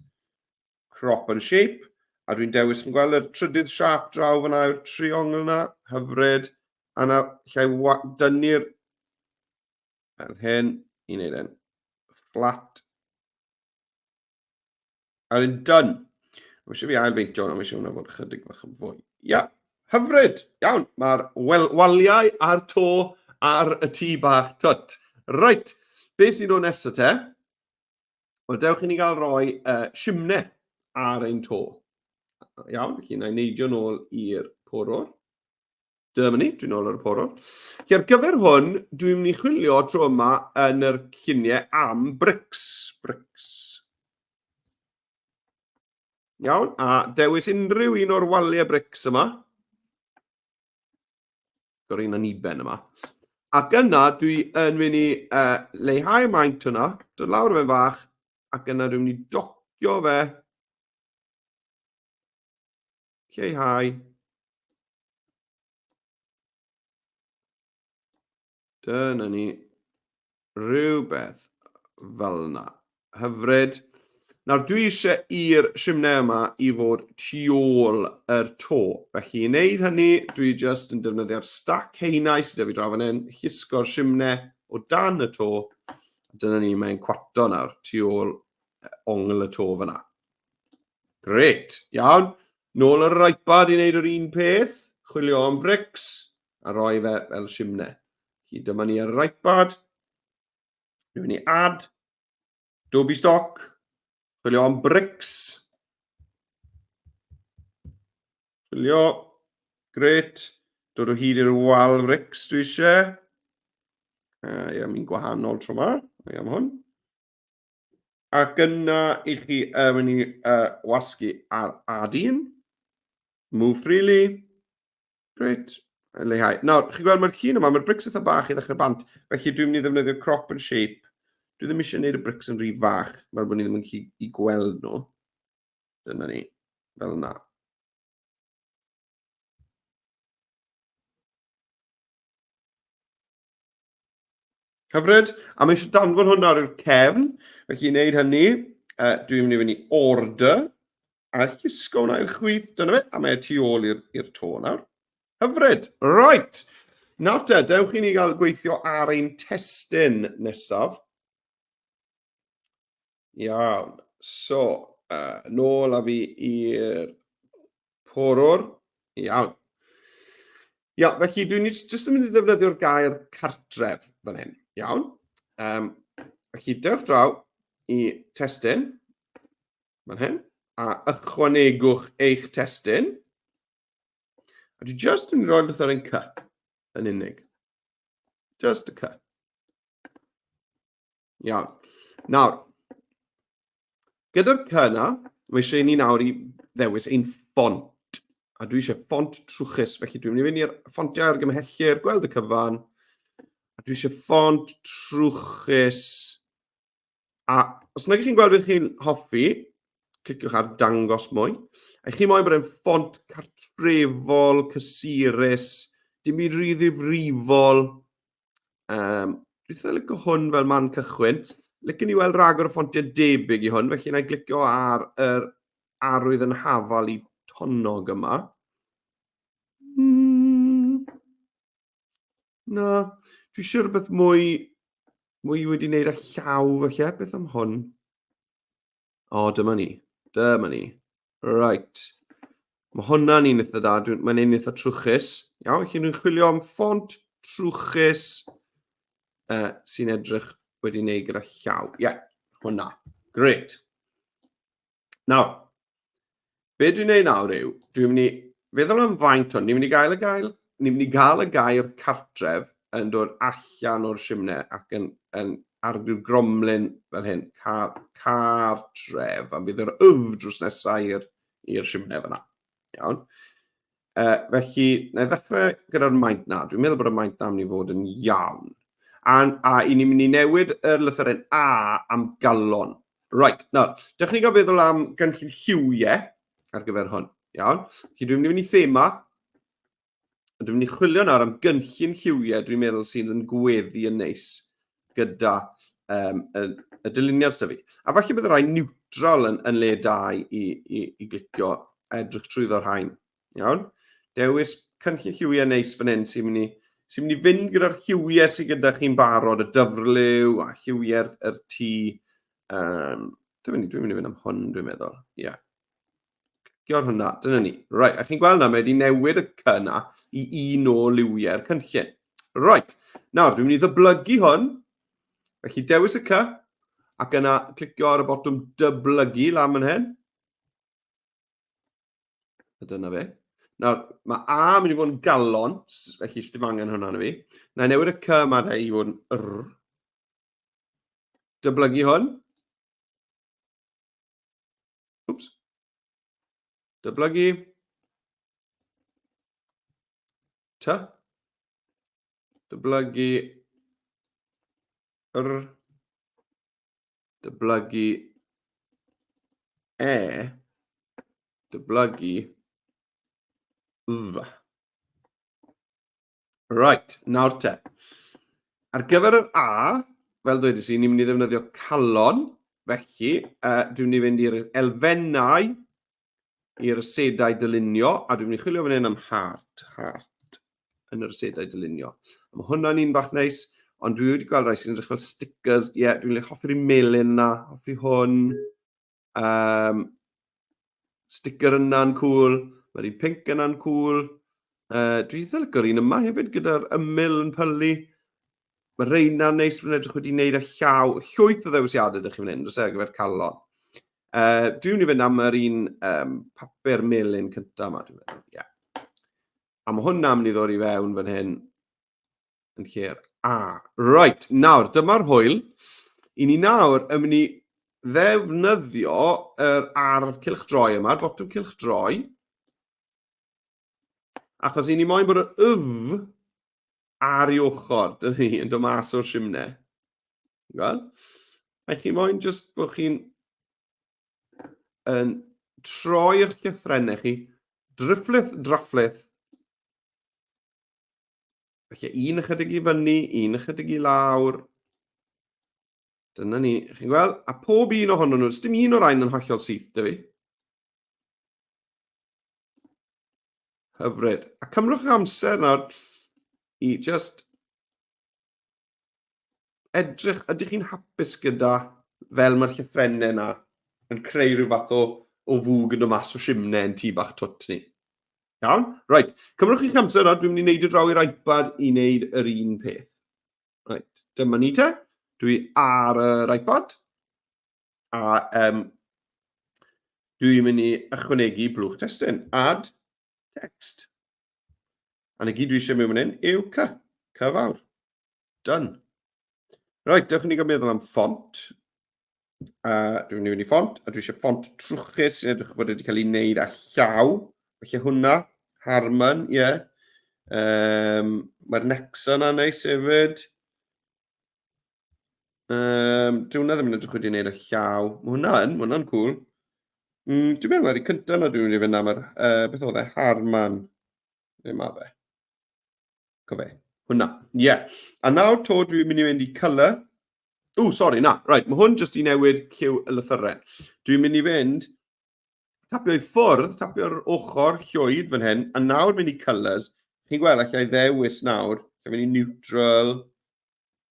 crop and shape. A dwi'n dewis, chi'n gweld yr trydydd siap draw fyna yw'r triongl yna, hyfryd. A na, lle dynnu'r fel hyn, i wneud e'n fflat. A wedyn done. Mae eisiau fi ail beintio hwnna, mae eisiau hwnna fod chydig bach yn fwy. Ia, hyfryd! Iawn, mae'r waliau a'r to ar y tŷ bach twt. Reit, beth sy'n dod nesaf te? Wel, dewch i ni gael rhoi uh, simne ar ein to. Iawn, felly na i neidio nôl i'r porwr. Dyma ni, dwi'n ôl ar y porwr. Felly ar gyfer hwn, dwi'n mynd i chwilio tro yma yn yr lluniau am bricks. Bricks. Iawn, a dewis unrhyw un o'r waliau bricks yma. Go'r un aniben yma. Ac yna, dwi yn mynd i uh, leihau maint hwnna, dod lawr fe'n fach, ac yna dwi'n mynd i docio fe Lleihau. Dyna ni. Rhywbeth fel yna. Hyfryd. Nawr, dwi eisiau i'r simnai yma i fod tu ôl yr to. Felly, i wneud hynny, dwi jyst yn defnyddio'r stac haenau sydd 'da fi draw fan hyn, llusgo'r simnai o dan y to. Dyna ni, mae'n cwato nawr tu ôl ongl y to fyna. Grêt, iawn. Nôl ar yr iPad i wneud yr un peth, chwilio am frics a roi fe fel simne. Felly dyma ni ar yr iPad. Dwi'n mynd i add, Adobe Stock, chwilio am bricks. Chwilio, grêt. Dod o hyd i'r wal bricks dwi eisiau. Uh, ie, mi'n gwahanol tro ma. Ie, am hwn. Ac yna i chi uh, mynd i uh, wasgu ar add un. Move freely. Great. Leihau. Nawr, chi'n gweld mae'r llun yma, mae'r brics eitha bach i ddechrau bant. Felly dwi'n mynd i ddefnyddio crop and shape. Dwi ddim eisiau gwneud y brics yn rhy fach, fel bod ni ddim yn gallu i gweld nhw. Dyna ni, fel yna. Hyfryd. A mae eisiau danfon hwn nawr i'r cefn. Felly i wneud hynny, uh, dwi'n mynd i fynd i order a llusgo hwnna i'r chwith. Dyna fe. A mae e tu ôl i'r to nawr. Hyfryd. Right. Nawr te, dewch i ni gael gweithio ar ein testun nesaf. Iawn. So, uh, nôl â fi i'r porwr. Iawn. Ia, felly dwi'n jyst yn mynd i ddefnyddio'r gair cartref fan hyn. Iawn. Um, felly dewch draw i testun fan hyn a ychwanegwch eich testun. A dwi jyst yn rhoi llythyren C yn unig. Just y C. Iawn. Nawr, gyda'r C yna, mae eisiau i ni nawr i ddewis ein ffont. A dwi eisiau ffont trwchus, felly dwi'n mynd i fynd i'r ffontiau argymhellir, gweld y cyfan. A dwi eisiau ffont trwchus. A os nag ych chi'n gweld beth chi'n hoffi, cliciwch ar dangos mwy. A chi moyn bod e'n ffont cartrefol, cysurus, dim byd rhy ddifrifol. Um, Dwi'n eitha licio hwn fel man cychwyn. Licen i weld rhagor o ffontiau debyg i hwn, felly na i glicio ar yr arwydd yn hafal i tonog yma. Mm. Na, dwi eisiau rhywbeth mwy, mwy wedi wneud â llaw felly. Beth am hwn? O, dyma ni. Dyma ni. Right. Mae hwnna'n un eitha da. Mae'n un eitha trwchus. Iawn, felly nhw'n chwilio am ffont trwchus uh, sy'n edrych wedi wneud gyda llaw. Ie, yeah, hwnna. Great. Nawr, be dwi'n neud nawr yw, dwi'n mynd i feddwl am faint hwn. Ni'n mynd i gael y gael, ni'n mynd i gael y gair cartref yn dod allan o'r simne ac yn, yn ar ryw gromlin fel hyn, car, cartref, a bydd yr yf drws nesaf i'r i'r simne fyna. Iawn. Uh, felly, na i ddechrau gyda'r maint na. Dwi'n meddwl bod y maint na mynd i fod yn iawn. A, a i ni'n mynd i newid yr lythyren A am galon. Right, nawr, dewch ni gael feddwl am gynllun lliwiau ar gyfer hwn. Iawn? Felly dwi'n mynd i fynd i thema, a dwi'n mynd i chwilio nawr am gynllun lliwiau dwi'n meddwl sydd yn gweddu yn neis gyda um, y, y dyluniad sydd fi. A falle bydd rhai neutral yn, yn le da i, i, i glicio edrych trwyddo'r rhain. Iawn? Dewis cynllun lliwiau neis fan hyn sy'n mynd i sy'n mynd i fynd gyda'r lliwiau sydd gyda chi'n barod, y dyfrliw a lliwiau'r er tŷ. Um, dwi'n mynd, dwi'n mynd i fynd am hwn, dwi'n meddwl. Ie. Yeah. Clicio ar hwnna, dyna ni. Right, a chi'n gweld na, mae wedi newid y C na i un o liwiau'r cynllun. Right, nawr dwi'n mynd i ddyblygu hwn. Felly dewis y C, ac yna clicio ar y botwm dyblygu lan fan hyn. A dyna fe. Nawr, mae A yn mynd i fod yn galon, felly sdim angen hwnna na fi. Na i newid y C yma da i fod yn R. Dyblygu hwn. Oops. Dyblygu. T. Dyblygu. R. Dyblygu E. Dyblygu F. Right, nawr te. Ar gyfer yr A, fel dweud i, ni'n mynd i ddefnyddio calon. Felly, uh, dwi'n mynd i fynd i'r elfennau, i'r asedau dylunio, a dwi'n mynd i chwilio fan hyn am heart, heart, yn yr asedau dylunio. A mae hwnna'n un bach neis, ond dwi wedi gweld rhai sy'n edrych fel stickers. Ie, yeah, dwi'n hoffi'r un melyn na, hoffi hwn. Um, sticker yna'n cool, mae'r un pink yna'n cool. Uh, dwi'n eitha lyco'r un yma hefyd gyda'r ymyl yn pylu. Mae reina'n neis, mae'n edrych wedi wneud â llaw. Llwyth o ddewisiadau ydych chi fan hyn, dros e ar gyfer calon. Uh, dwi'n mynd i fynd am yr un um, papur melyn cyntaf yma, dwi'n meddwl. Yeah. A mae hwnna'n mynd i ddod i fewn fan hyn yn lle'r A. Right, nawr, dyma'r hwyl. I ni nawr yn mynd i ddefnyddio yr arf cylchdroi yma, yr botwm cylchdroi, achos i ni moyn bod yr yf ar ei ochr, dyn ni, yn dod mas o'r simne. Gweld? A chi moyn jyst bod chi'n yn troi eich llythrennau chi, drifflith, drafflith, Felly un ychydig i fyny, un ychydig i lawr. Dyna ni, chi'n gweld? A pob un ohonyn nhw, dim un o'r rhain yn hollol syth, dy fi. Hyfryd. A cymrwch eich amser nawr i just edrych, ydych chi'n hapus gyda fel mae'r llythrennau yna yn creu rhyw fath o, o fwg yn dod mas o simne yn tŷ bach twt ni. Iawn? Right. Cymrwch eich amser nawr, dwi'n mynd i wneud y draw i'r iPad i wneud yr un peth. Right. Dyma ni te. Dwi ar yr iPad. A um, dwi'n mynd i ychwanegu blwch testun. Add text. A na gyd dwi eisiau mewn fan hyn yw C. C fawr. Done. Right, dewch i ni gael meddwl am ffont. A dwi'n mynd i ffont, a dwi eisiau ffont trwchus sy'n edrych bod wedi cael ei wneud â llaw. Felly hwnna, Harman, ie. Yeah. Um, Mae'r Nexa yna neis hefyd. Um, dwi hwnna ddim yn edrych wedi wneud â llaw. Mae hwnna yn, mae hwnna'n cool. Mm, dwi'n meddwl ar y cyntaf na dwi'n mynd i fynd am yr, uh, beth oedd e, Harman. Ddim ma fe. Co fe. Hwnna, ie. Yeah. A nawr to dwi'n mynd i fynd i colour. O, sori, na. Right, mae hwn jyst i newid lliw y lythyren. Dwi'n mynd i fynd, tapio i ffwrdd, tapio'r ochr llwyd fan hyn, a nawr mynd i colours. Chi'n gweld, allai ddewis nawr, allai mynd i neutral,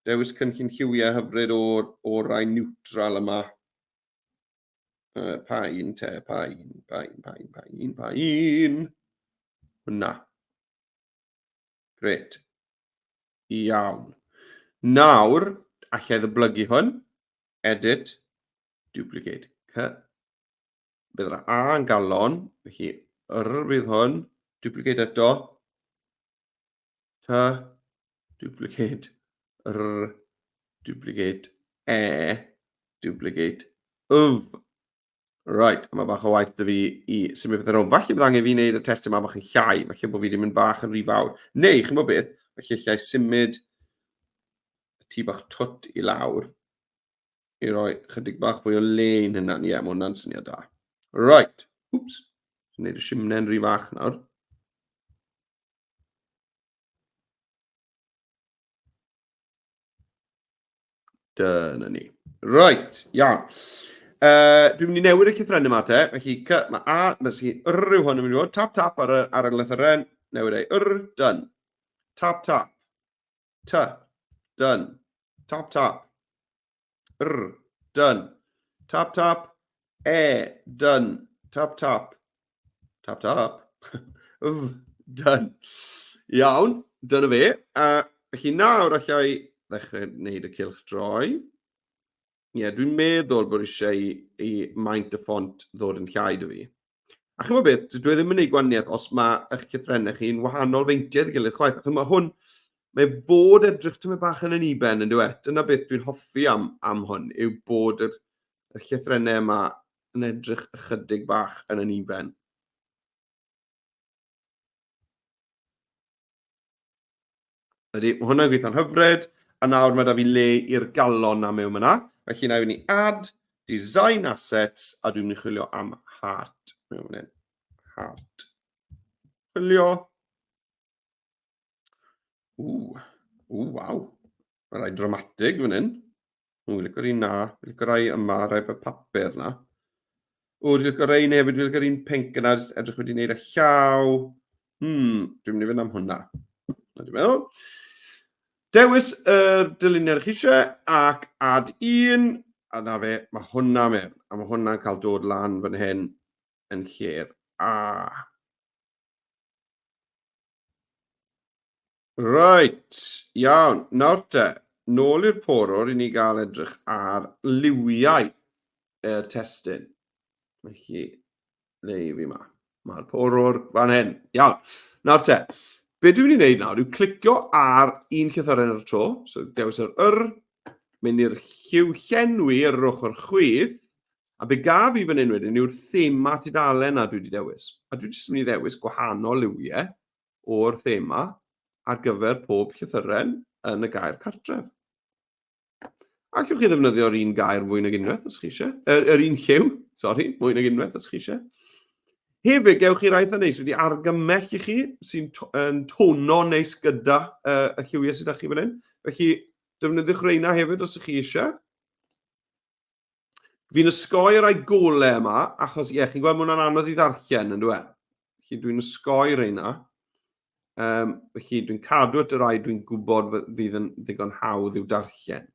dewis cynllun lliwiau hyfryd o'r, o'r rai neutral yma. Uh, pa un te, pa un, pa un, pa un, pa un, pa un. Hwna. Gret. Iawn. Nawr, allai ddyblygu hwn. Edit, duplicate. C. Bydd yr A yn galon, felly R bydd hwn, duplicate eto. T, duplicate, R, duplicate, E, duplicate, V. Right, mae bach o waith dy fi i symud pethau rownd. Falle bydd angen fi wneud y test yma bach yn llai, falle bod fi wedi mynd bach yn rhy fawr. Neu, chi'n bod beth, falle llai symud y tŷ bach twt i lawr. I roi chydig bach fwy o le i'n hynna. Ie, yeah, mae hwnna'n syniad da. Right. Oops. Gwneud y simne'n rhy fach nawr. Dyna ni. Right, iawn. Dwi'n mynd i newid y llythrennau yma te. Felly, C, mae A, mae sy, R yw hwn yn mynd i fod. Tap, tap ar y, ar y lythyren. Newid ei. R, done. Tap, tap. T, done. Tap, tap. R, done. Tap, tap. E, done. Tap, tap. Tap, tap. F, done. Iawn, dyna fe. Felly nawr allai ddechrau gwneud y cylch droi. Ie, yeah, dwi'n meddwl bod eisiau i, i maint y ffont ddod yn llai dy fi. A chymod beth, dwi e ddim yn gwneud gwahaniaeth os mae eich llythrennau chi'n wahanol feintiau ei gilydd chwaith. Achos mae hwn, mae fod edrych tymed bach yn aniben yn dweud. Dyna beth dwi'n hoffi am, am hwn, yw bod yr, y llythrennau yma yn edrych ychydig bach yn aniben. Ydy, mae hwnna'n gweithio'n hyfryd. A nawr mae da fi le i'r galon na mewn yna. Felly na i fynd i add, design assets, a dwi'n mynd i chwilio am heart. Mewn fan hyn. Heart. Chwilio. Ww, ww, waw. Mae rai dramatig fan hyn. Ww, dwi'n licio'r un na. Dwi'n licio'r rai yma, rai papur na. O, dwi'n licio'r rhain hefyd. Dwi'n licio'r un pink yna, jyst edrych wedi wneud â llaw. Hmm, dwi'n mynd i fynd am hwnna. Na, dwi'n meddwl. Dewis yr dyluniad chi eisiau ac add un. A na fe, mae hwnna mewn. A mae hwnna'n cael dod lan fan hyn yn lle'r A. Reit, iawn. Nawr te, nôl i'r porwr i ni gael edrych ar liwiau yr testun. Felly, le i fi ma? Mae'r porwr fan hyn. Iawn. Nawr te, be dwi'n mynd i wneud nawr yw clicio ar un llythyren ar y tro. So, dewis yr yr, mynd i'r lliw llenwi ar yr ochr chwith, a be gaf i fan hyn wedyn yw'r thema tudalen na dwi wedi dewis. A dwi jyst yn mynd i ddewis gwahanol liwiau o'r thema ar gyfer pob llythyren yn y gair cartref. Allwch chi ddefnyddio'r un gair fwy nag unwaith os chi eisiau. Yr, yr un lliw, sori, mwy nag unwaith os chi eisiau. Hefyd, gewch chi rai eitha neis wedi argymell i chi sy'n yn tono neis gyda y lliwiau sydd â chi fan hyn. Felly, defnyddiwch reina hefyd os ych chi eisiau. Fi'n ysgoi rai golau yma, achos ie, chi'n gweld mae hwnna'n anodd i ddarllen, yn dweud. Felly dwi'n ysgoi reina. Um, felly dwi'n cadw at y rai dwi'n gwybod fydd yn ddigon hawdd i'w darllen.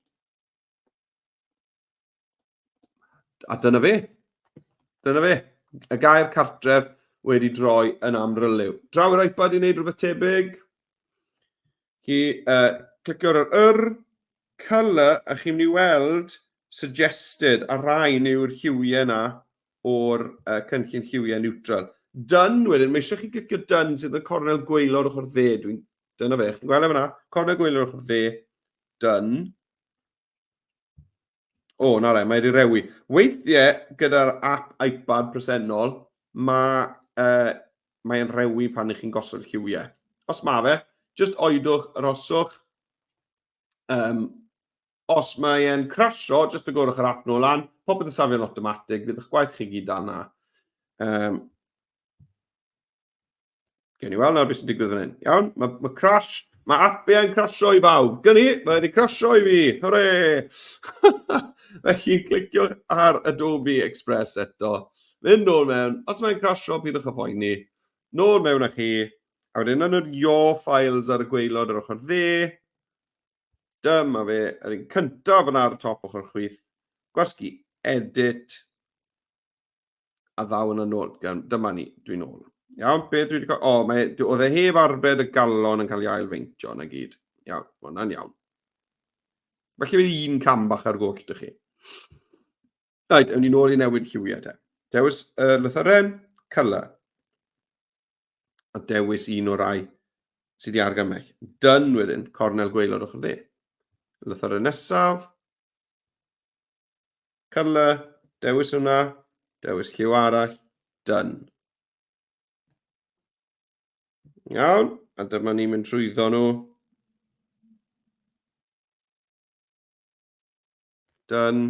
A dyna fe. Dyna fe. Y gair cartref wedi droi yn amryliw. Draw i'r iPad i wneud rhywbeth tebyg. Chi uh, clicio ar yr yr, colour, a chi'n mynd i weld suggested, a rhain yw'r lliwiau yna o'r uh, cynllun lliwiau neutral. Done wedyn, mae eisiau chi clicio done sydd yn cornel gwaelod ochr dde. Dwi'n, dyna fe, chi'n gweld e fyna? Cornel gwaelod ochr dde, done. O, na re, mae wedi rewi. Weithiau, gyda'r app iPad presennol, mae, uh, mae'n rewi pan ych chi'n gosod lliwiau. Os mae fe, just oedwch, arhoswch. Um, os mae e'n crasio, just agorwch yr app nôl lan, popeth yn safio'n automatic, bydd eich gwaith chi gyd dal na. Um, Gewn ni weld nawr beth sy'n digwydd fan hyn. Iawn, mae, mae crash, mae apiau'n crasio i bawb. Gynni, mae wedi crasio i fi. Hwre! Felly, cliciwch ar Adobe Express eto. Mynd nôl mewn. Os mae'n crasio, pidwch â phoeni. Nôl mewn â chi. A wedyn yn yr Your Files ar y gwaelod ar ochr dde. Dyma fe, yr un cyntaf yna ar y top ochr chwith. Gwasgu Edit. a ddaw yna nôl. Dyma ni, dwi'n ôl. Iawn, beth dwi wedi cael... O, mae, oedd e heb arbed y galon yn cael ei ailfeintio na gyd. Iawn, mae hwnna'n iawn. Felly bydd un cam bach ar goll dych chi. Reit, ewn ni nôl i newid lliwiau te. Dewis y uh, lythyren, colour. A dewis un o'r rai sydd wedi argymell. Done wedyn, cornel gwaelod ochr dde. Lythyren nesaf, Colour, dewis hwnna, dewis lliw arall, done. Iawn, a dyma ni'n mynd trwyddo nhw. Done.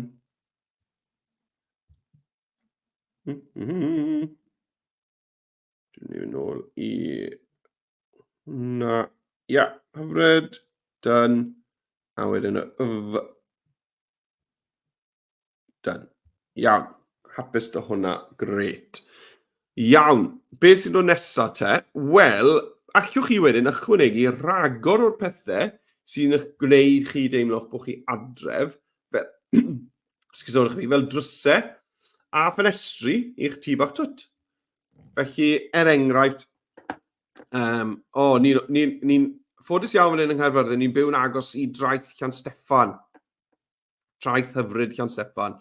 Dwi'n mynd nôl i... Na. Ia, hyfryd. Done. A wedyn y F. Done. Iawn. Hapus dy hwnna. Gret. Iawn. Beth sy'n dod nesaf te? Wel, allwch chi wedyn ychwanegu rhagor o'r pethau sy'n eich gwneud chi deimlo'ch bod chi adref, fel, esgusodwch fi, fel drysau a ffenestri i'ch tŷ bach twt. Felly, er enghraifft, um, o, oh, ni'n ni, ni, ni ffodus iawn fan hyn yng Nghaerfyrddin, ni'n byw'n agos i draeth Llansteffan. Traeth hyfryd Llansteffan.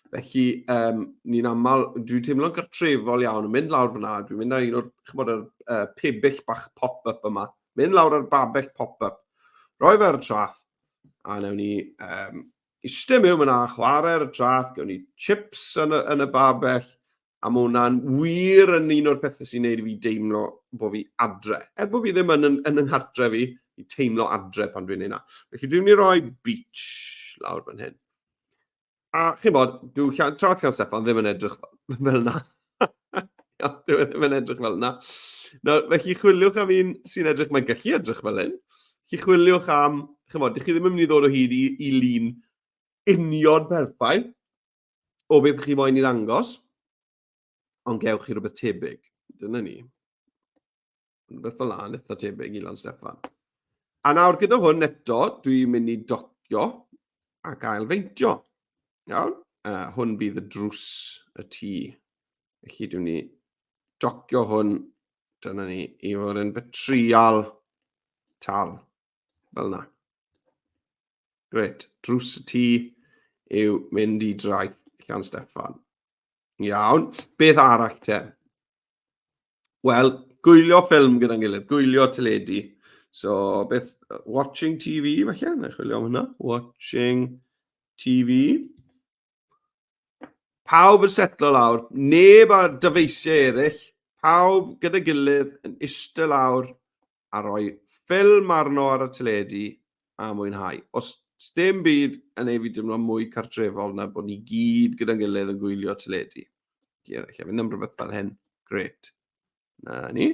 Felly, um, ni'n aml, dwi'n teimlo'n gartrefol iawn, yn mynd lawr fyna, dwi'n mynd ar un o'r, chymod, yr pebyll bach pop-up yma, mynd lawr ar babell pop-up, roi fe ar y traeth, a newn ni um, eistedd mewn fyna, chwarae ar y traeth, gewn ni chips yn y, yn y babell, A mae hwnna'n wir yn un o'r pethau sy'n neud i fi deimlo bod fi adre. Er bod fi ddim yn, yn, yn yng nghartre fi, fi teimlo adre pan dwi'n neud na. Felly dwi'n mynd i roi beach lawr fan hyn. A chi'n bod, dwi traeth Llan Steffan ddim yn edrych fel yna. Dwi e ddim yn edrych fel yna. No, felly chwiliwch am un sy'n edrych, mae'n gallu edrych fel hyn. Felly chwiliwch am, chi'n bod, dych chi ddim yn mynd i ddod o hyd i, i lun union perffaith o beth chi moyn i ddangos, ond gewch chi rhywbeth tebyg. Dyna ni. Rhywbeth fel yna, eitha tebyg i Lan Steffan. A nawr gyda hwn eto, dwi'n mynd i docio ac ailfeintio. Iawn? Hwn bydd y drws y tŷ. Felly dwi'n mynd i docio hwn, dyna ni, i fod yn betrial tal. Fel yna. Gret. Drws y tŷ yw mynd i draeth Llan Steffan. Iawn. Beth arall te? Wel, gwylio ffilm gyda'n gilydd, gwylio teledu. So, beth, watching TV falle, na chwilio am hwnna. Watching TV. Pawb yn setlo lawr, neb ar dyfeisiau eraill, pawb gyda gilydd yn eistedd lawr a rhoi ffilm arno ar y teledu a mwynhau. Os dim byd yn ei fi deimlo mwy cartrefol na bod ni gyd gyda'n gilydd yn gwylio teledu. Lle fynd am rhywbeth fel hyn. Gret. Na ni.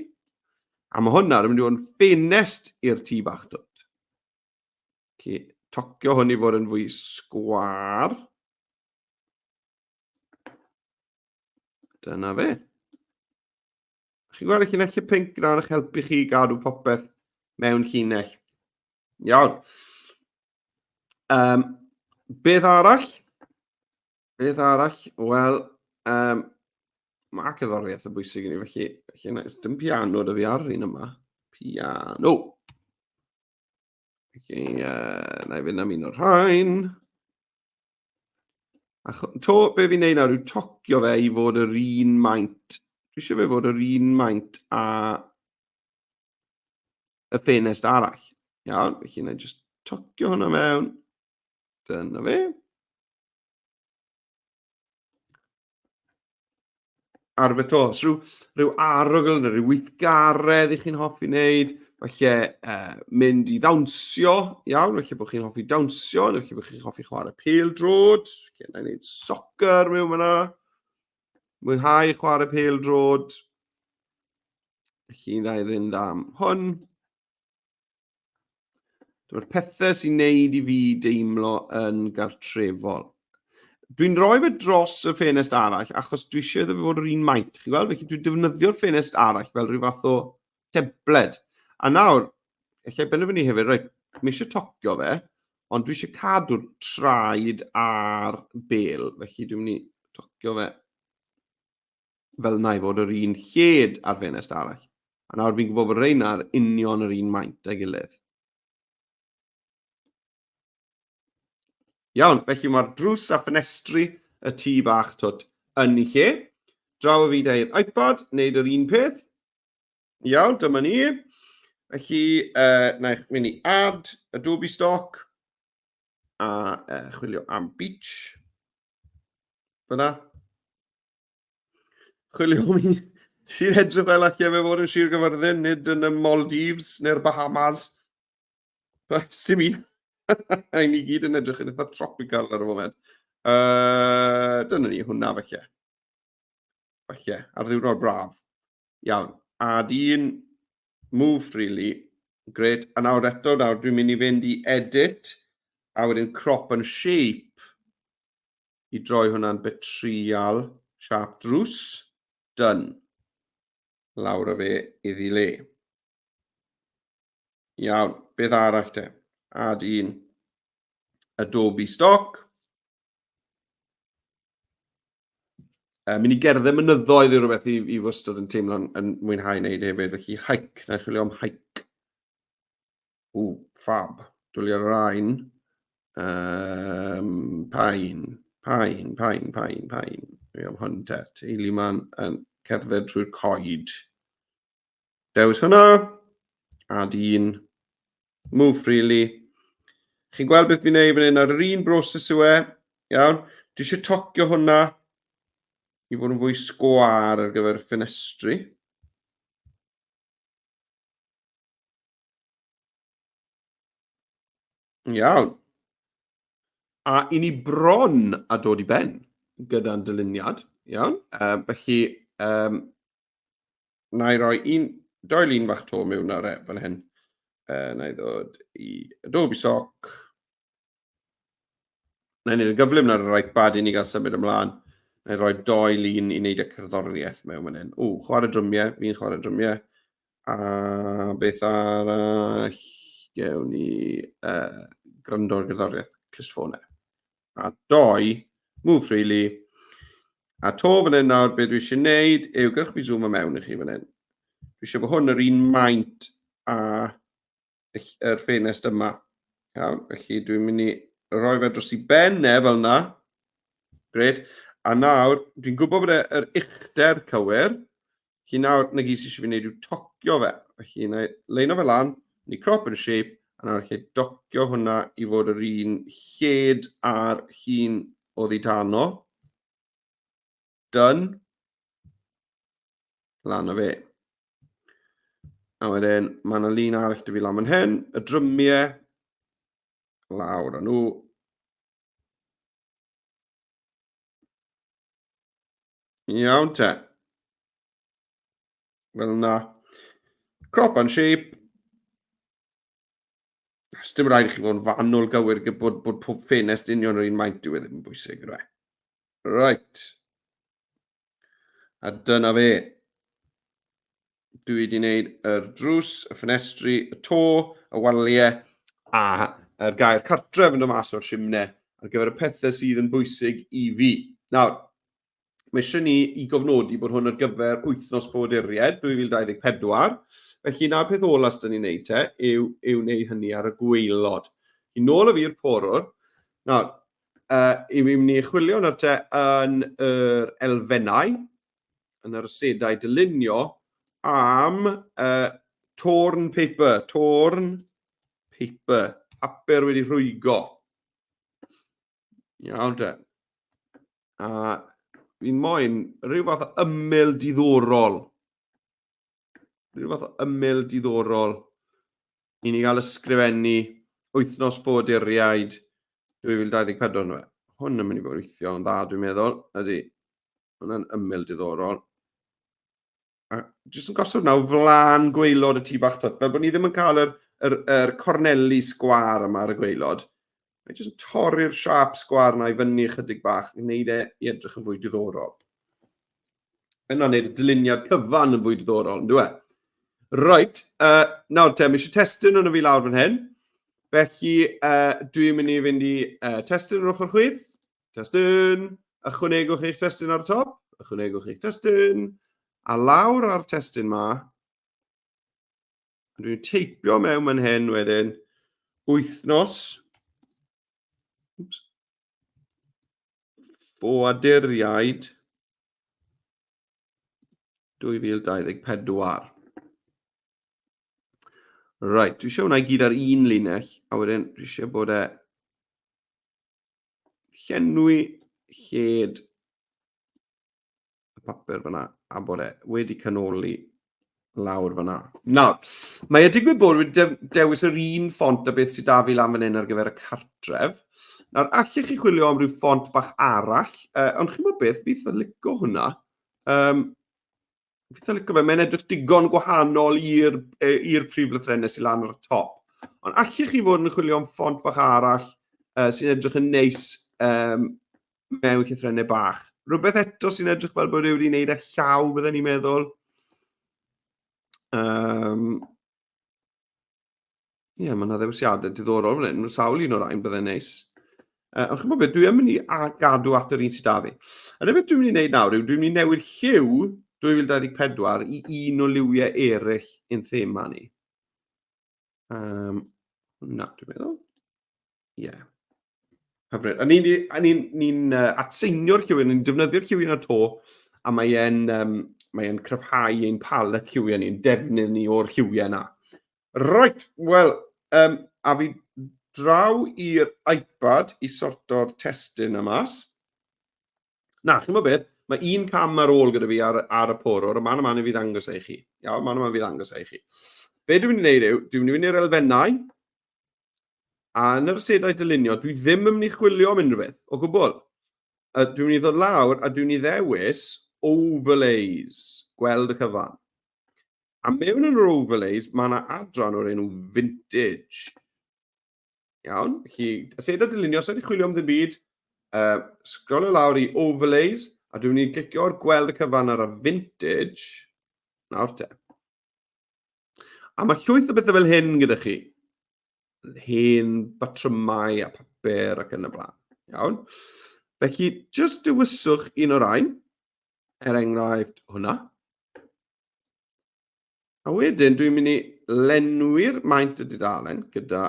A mae hwn nawr yn mynd i fod yn ffenest i'r tŷ bach dod. Felly, tocio hwn i fod yn fwy sgwâr. Dyna fe. Chi'n gweld y llinellau pink nawr yn eich helpu chi gadw popeth mewn llinell. Iawn. Um, beth arall? Beth arall? Wel, um, mae cerddoriaeth yn bwysig i ni, felly, felly na, dim piano da fi ar un yma. Piano. Felly, uh, na i fynd am un o'r rhain. A to, be fi'n neud nawr yw tocio fe i fod yr un maint. Dwi eisiau fe fod yr un maint a y ffenest arall. Iawn, felly na i just tocio hwnna mewn. Dyna fe. A rhywbeth o, rhyw, rhyw arogl neu rhyw weithgaredd i chi'n hoffi wneud, falle uh, mynd i ddawnsio, iawn, falle bod chi'n hoffi dawnsio, neu falle bod chi'n hoffi chwarae pêl-droed, falle na i wneud soccer mewn fyna, mwynhau chwarae pêl-droed, felly dda i fynd am hwn. Dyma'r pethau sy'n neud i fi deimlo yn gartrefol. Dwi'n rhoi fe dros y ffenest arall achos dwi eisiau iddo fe fod yr un maint. Chi'n gweld? Felly dwi'n defnyddio'r ffenest arall fel rhyw fath o templed. A nawr, allai benderfynu hefyd, reit, mi eisiau tocio fe, ond dwi eisiau cadw'r traed a'r bel. Felly dwi'n mynd i tocio fe fel yna i fod yr un lled ar ffenest arall. A nawr fi'n gwybod bod reina ar union yr un maint a'i gilydd. Iawn, felly mae'r drws a ffenestri y tŷ bach twt yn ei lle. Draw o fi da i'r iPad, wneud yr un peth. Iawn, dyma ni. Felly, uh, na i mynd i add Adobe Stock a uh, chwilio am beach. Fyna. Chwilio am un sy'n edrych fel allai fe fod yn Sir Gyfyrddin, nid yn y Maldives neu'r Bahamas. Sim un. Ein ni gyd yn edrych yn eitha tropical ar y foment. Uh, dyna ni, hwnna felly. Falle, ar ddiwrnod braf. Iawn, add un, move freely, Gret. A nawr eto, nawr dwi'n mynd i fynd i edit, a wedyn crop and shape, i droi hwnna'n betrial siap drws. Done. Lawr â fe iddi le. Iawn, beth arall te? Add un Adobe Stock. Mynd i gerdded mynyddoedd yw rhywbeth i, i wastad yn teimlo'n yn mwynhau wneud hefyd. Felly hike, na i chwilio am hike. Ww, fab. Dwli ar yr ein. Um, pain, pain, pain, pain, pain. Dwi am hwn te. Teulu ma'n yn cerdded trwy'r coed. Dewis hwnna. Add un. Move freely. Chi'n gweld beth fi'n neud fan hyn ar yr un broses yw e. Iawn. Dwi eisiau tocio hwnna i fod yn fwy sgwâr ar gyfer y ffenestri. Iawn. A i ni bron a dod i ben gyda'n dyluniad. Iawn. Felly, um, na i roi un, doi lun bach to mewn ar e fan hyn. Na i ddod i Adobe Stock. Na i wneud yn gyflym ar yr iPad i ni gael symud ymlaen. Na i roi doi lun i wneud y cerddoriaeth mewn fan hyn. O, chwarae drymiau, fi'n chwarae drymiau. A beth arall? Gewn ni gwrando ar gerddoriaeth clustffonau. A doi, move freely. A to fan hyn nawr, beth dwi eisiau gwneud yw, gyrch fi zoom mewn i chi fan hyn. Dwi eisiau bod hwn yr un maint a yr ffenest yma. Iawn, felly dwi'n mynd i roi fe dros i ben e fel yna. Gret. A nawr, dwi'n gwybod bod e yr uchder cywir. Felly nawr, na gyd sydd eisiau fi wneud yw tocio fe. Felly, na i leino fe lan, ni crop and shape, a nawr lle docio hwnna i fod yr un lled a'r llun oddi tano. Done. Lan o fe. A wedyn, mae yna lun arall dy fi lan fan hyn, y drymiau, lawr â nhw. Iawn te. Fel yna. Crop and shape. Dim rhaid i chi fod yn fanwl gywir gyda bod, bod pob ffenest union yr un maint yw e ddim yn bwysig, yw e? Right. A dyna fe. Dwi wedi gwneud yr drws, y ffenestri, y to, y waliau, a yr gair cartref yn dod mas o'r simne ar gyfer y pethau sydd yn bwysig i fi. Nawr, mae eisiau ni i gofnodi bod hwn ar gyfer wythnos Ffoaduriaid 2024. Felly na'r peth ola sydd ni'n neud te yw, yw wneud hynny ar y gwaelod. I nôl o fi'r porwr. Nawr, i mi mynd i chwilio nawr te yn yr elfennau, yn yr asedau dylunio, am torn paper, torn paper, papur wedi rhwygo. Iawn te. A fi'n moyn rhyw fath o ymyl diddorol. Rhyw fath o ymyl diddorol i ni gael ysgrifennu wythnos ffoaduriaid 2024 nhw. Hwn yn mynd i fod yn weithio yn dda, dwi'n meddwl. Ydy. Hwnna'n ymyl diddorol. A jyst yn gosod nawr flan gwaelod y tŷ bach twt, fel bod ni ddim yn cael yr, yr, yr corneli sgwâr yma ar y gwaelod. Mae jyst yn torri'r siâp sgwâr yna i fyny ychydig bach, i wneud e i edrych yn fwy diddorol. Yna'n wneud y dyluniad cyfan yn fwy diddorol, yn dwi? Reit, uh, nawr te, mae eisiau testun yn y fi lawr fan hyn. Felly, uh, dwi'n mynd i fynd i uh, testun yr ochr chwith. Testun! Ychwanegwch eich testun ar y top. Ychwanegwch eich testun. A lawr ar testun ma, dwi'n teipio mewn fan hyn wedyn, wythnos, oops, ffoaduriaid 2024. Right, dwi eisiau hwnna i gyd ar un linell, a wedyn dwi eisiau bod e llenwi lled y papur fyna a bod e wedi canoli lawr fyna. Nawr, mae e digwydd bod wedi dewis yr un ffont a beth sydd da fi lan fan hyn ar gyfer y cartref. Nawr, allech chi chwilio am ryw ffont bach arall, uh, ond chi'n bod beth, bydd yn licio hwnna. Um, Fi'n eitha licio fe, mae'n edrych digon gwahanol i'r i'r prif lythrennau sy'n lan ar y top. Ond allech chi fod yn chwilio am ffont bach arall sy'n edrych yn neis mewn llythrennau bach. Rhywbeth eto sy'n edrych fel bod e wedi wneud â llaw, bydden ni'n meddwl. Ie, yeah, mae yna ddewisiadau diddorol fan hyn. Mae sawl un o'r rhain byddai'n neis. Ond chi'n beth, dwi yn mynd i gadw at yr un sydd da fi. A beth dwi'n mynd i wneud nawr yw, dwi'n mynd i newid lliw 2024 i un o liwiau eraill ein thema ni. Na, dwi'n meddwl. Ie. Yeah. Hyfryd. A ni'n ni, ni, ni atseinio'r lliwiau, ni'n defnyddio'r lliwiau yna to, a mae e'n um, mae e'n cryfhau ein palet lliwiau ni'n defnydd ni o'r lliwiau yna. Right, wel, a fi draw i'r iPad i sorto'r testun yma mas. Na, chi'n gwybod beth? Mae un cam ar ôl gyda fi ar, ar y porwr, a man y man i fi ddangos e i chi. Iawn, man y man i fi ddangos e i chi. Be dwi'n mynd i wneud yw, dwi'n mynd i fynd i'r elfennau, a yn yr asedau dylunio, dwi ddim yn mynd i chwilio am unrhyw beth, o gwbl. A dwi'n mynd i ddod lawr, a dwi'n mynd i ddewis overlays, gweld y cyfan. A mewn yn yr overlays, mae yna adran o'r enw vintage. Iawn, felly, asedau dylunio, os ydych chwilio am ddim byd, scrollio lawr i overlays, a dwi'n mynd i glicio ar gweld y cyfan ar y vintage. Nawr te. A mae llwyth o bethau fel hyn gyda chi. Hen batrymau a papur ac yn y blaen. Iawn. Felly, jyst dewiswch un o'r rhain, er enghraifft hwnna. A wedyn dwi'n mynd i lenwi'r maint y dudalen gyda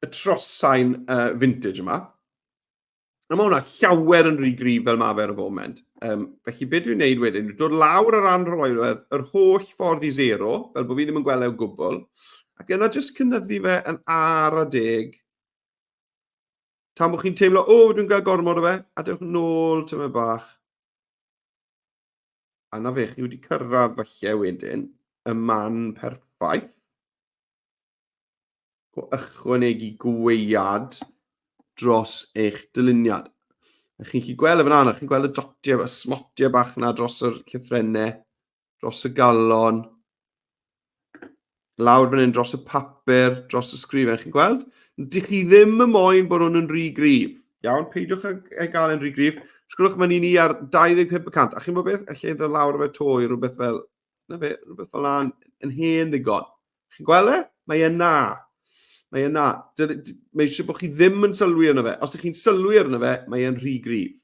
y trosain vintage yma. A mae hwnna llawer yn rhy gryf fel mae fe ar y foment. Felly beth dwi'n neud wedyn, dod lawr ar anrhoelwedd yr holl ffordd i zero, fel bod fi ddim yn gweld e o gwbl, ac yna jyst cynyddu fe yn ara deg. Tan bod chi'n teimlo, o, dwi'n gael gormod o fe, a dewch nôl tymed bach. A na fe, chi wedi cyrraedd falle wedyn y man perffaith o ychwanegu gweiad dros eich dyluniad. A chi'n gallu gweld e fan yna, chi'n gweld y dotiau, y smotiau bach yna dros yr llythrennau, dros y galon, lawr fan hyn dros y papur, dros y sgrifen, chi'n gweld? Dych chi ddim yn moyn bod hwn yn rhy gryf. Iawn, peidiwch ag ei gael yn rhy gryf. Sgwrwch, mae'n un i ar 25%. A chi'n bod beth? Alla i ddod lawr efo to i rhywbeth fel, na fe, rhywbeth fel na'n yn hen ddigon. Chi'n gweld e? Mae e na. Mae e na. Mae eisiau bod chi ddim yn sylwi arno fe. Os ydych chi'n sylwi arno fe, mae e'n rhy gryf.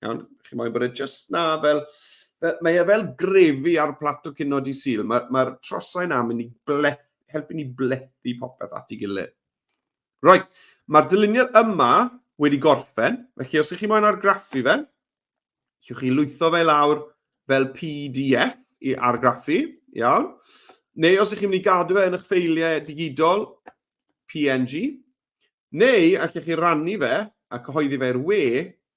Iawn? Chi moyn bod e just na fel, fel, mae e fel grefi ar plat o cinio di Sul. Mae'r mae trosau na mynd i bleth, helpu ni blethu popeth at ei gilydd. Right, mae'r dyluniad yma wedi gorffen, felly os ych chi moyn argraffu fe, allwch chi lwytho fe lawr fel PDF i argraffu, iawn. Neu os ych chi'n mynd i gadw fe yn eich ffeiliau digidol, PNG. Neu allech chi rannu fe a cyhoeddi fe i'r we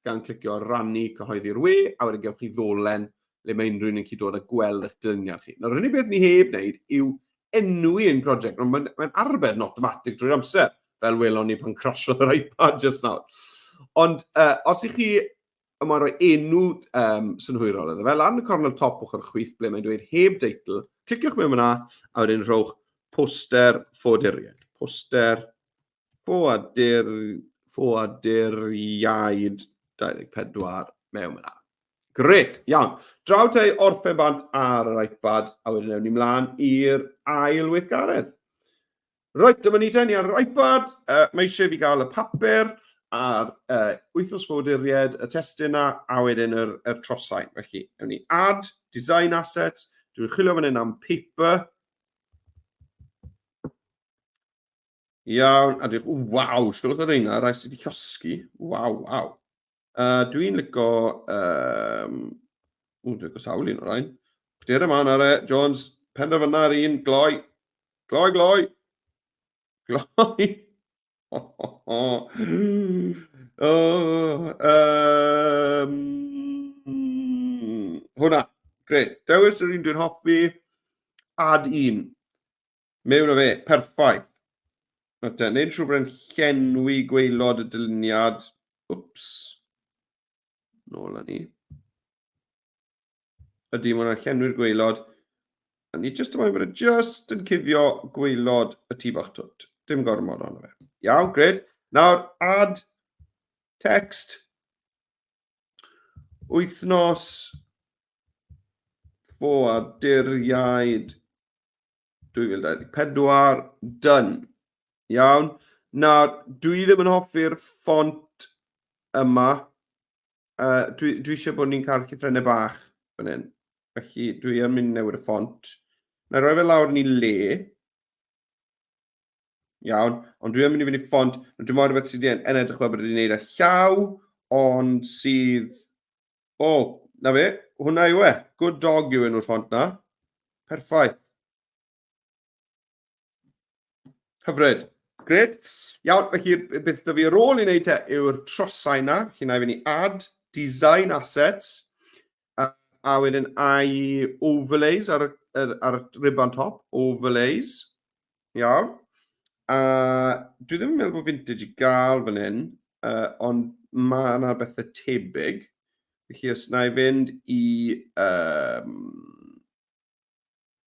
gan clicio ar rannu cyhoeddi'r we a wedyn gewch chi ddolen le mae unrhyw un yn gallu dod a gweld eich dyluniad chi. Nawr, yr unig beth ni heb wneud yw enwi ein prosiect. Mae'n mae arbed yn automatic drwy'r amser, fel welon ni pan crasiodd yr iPad just nawr. Ond os ych chi y mae'n rhoi enw synhwyrol iddo fe, lan y cornel top ochr chwith ble mae'n dweud heb deitl, cliciwch mewn yna a wedyn rhowch poster ffoaduriaid. Poster ffoadur, ffoaduriaid 24 mewn yna. Gret, iawn. Draw te i orffen bant ar yr iPad a wedyn ewn ni mlaen i'r ail weithgaredd. Reit, dyma ni te, ni ar yr iPad. Mae eisiau fi gael y papur a'r wythnos ffoaduriaid, y testun na, a wedyn yr, yr trosain. Felly, ewn ni add, design assets, dwi'n chwilio fan hyn am paper. Iawn, a dwi'n... Waw, sgwlwch ar reina, rai sydd wedi llosgi. Waw, waw. Dwi'n lico... Ww, dwi'n lico sawl un o'r rhain. Chdi'r yma, na re, Jones, penderfyna ar un, gloi. Gloi, gloi. Gloi. Oh, hwnna, gret. Dewis yr un dwi'n hoffi, add un. Mewn o fe, perffaith. Nawr te, wneud yn siŵr bod e'n llenwi gwaelod y dyluniad. Wps. Nôl â ni. Ydy, mae hwnna'n llenwi'r gwaelod. A ni jyst yn bod e jyst yn cuddio gwaelod y tŷ bach twt. Dim gormod ond fe. Iawn, gred. Nawr, add text. Wythnos ffoaduriaid 2024. Done. Iawn. Nawr, dwi ddim yn hoffi'r ffont yma. Dwi, dwi eisiau bod ni'n cael llythrennau bach fan hyn. Felly dwi yn mynd i newid y ffont. Na i roi fe lawr yn ei le. Iawn, ond dwi yn mynd i fynd i ffont. Dwi'n meddwl rhywbeth sydd yn edrych fel bod wedi gwneud â llaw, ond sydd... O, na fe, hwnna yw e. Good dog yw enw'r ffont na. Perffaith. Hyfryd. Gret. Iawn, felly beth da fi ar ôl i wneud te yw'r trosau na. Felly na i fynd i add, design assets, a, a wedyn i overlays ar, ar, ar y ribbon top, overlays. Iawn. A dwi ddim yn meddwl bod vintage i gael fan hyn, ond mae yna bethau tebyg. Felly os na i fynd i um,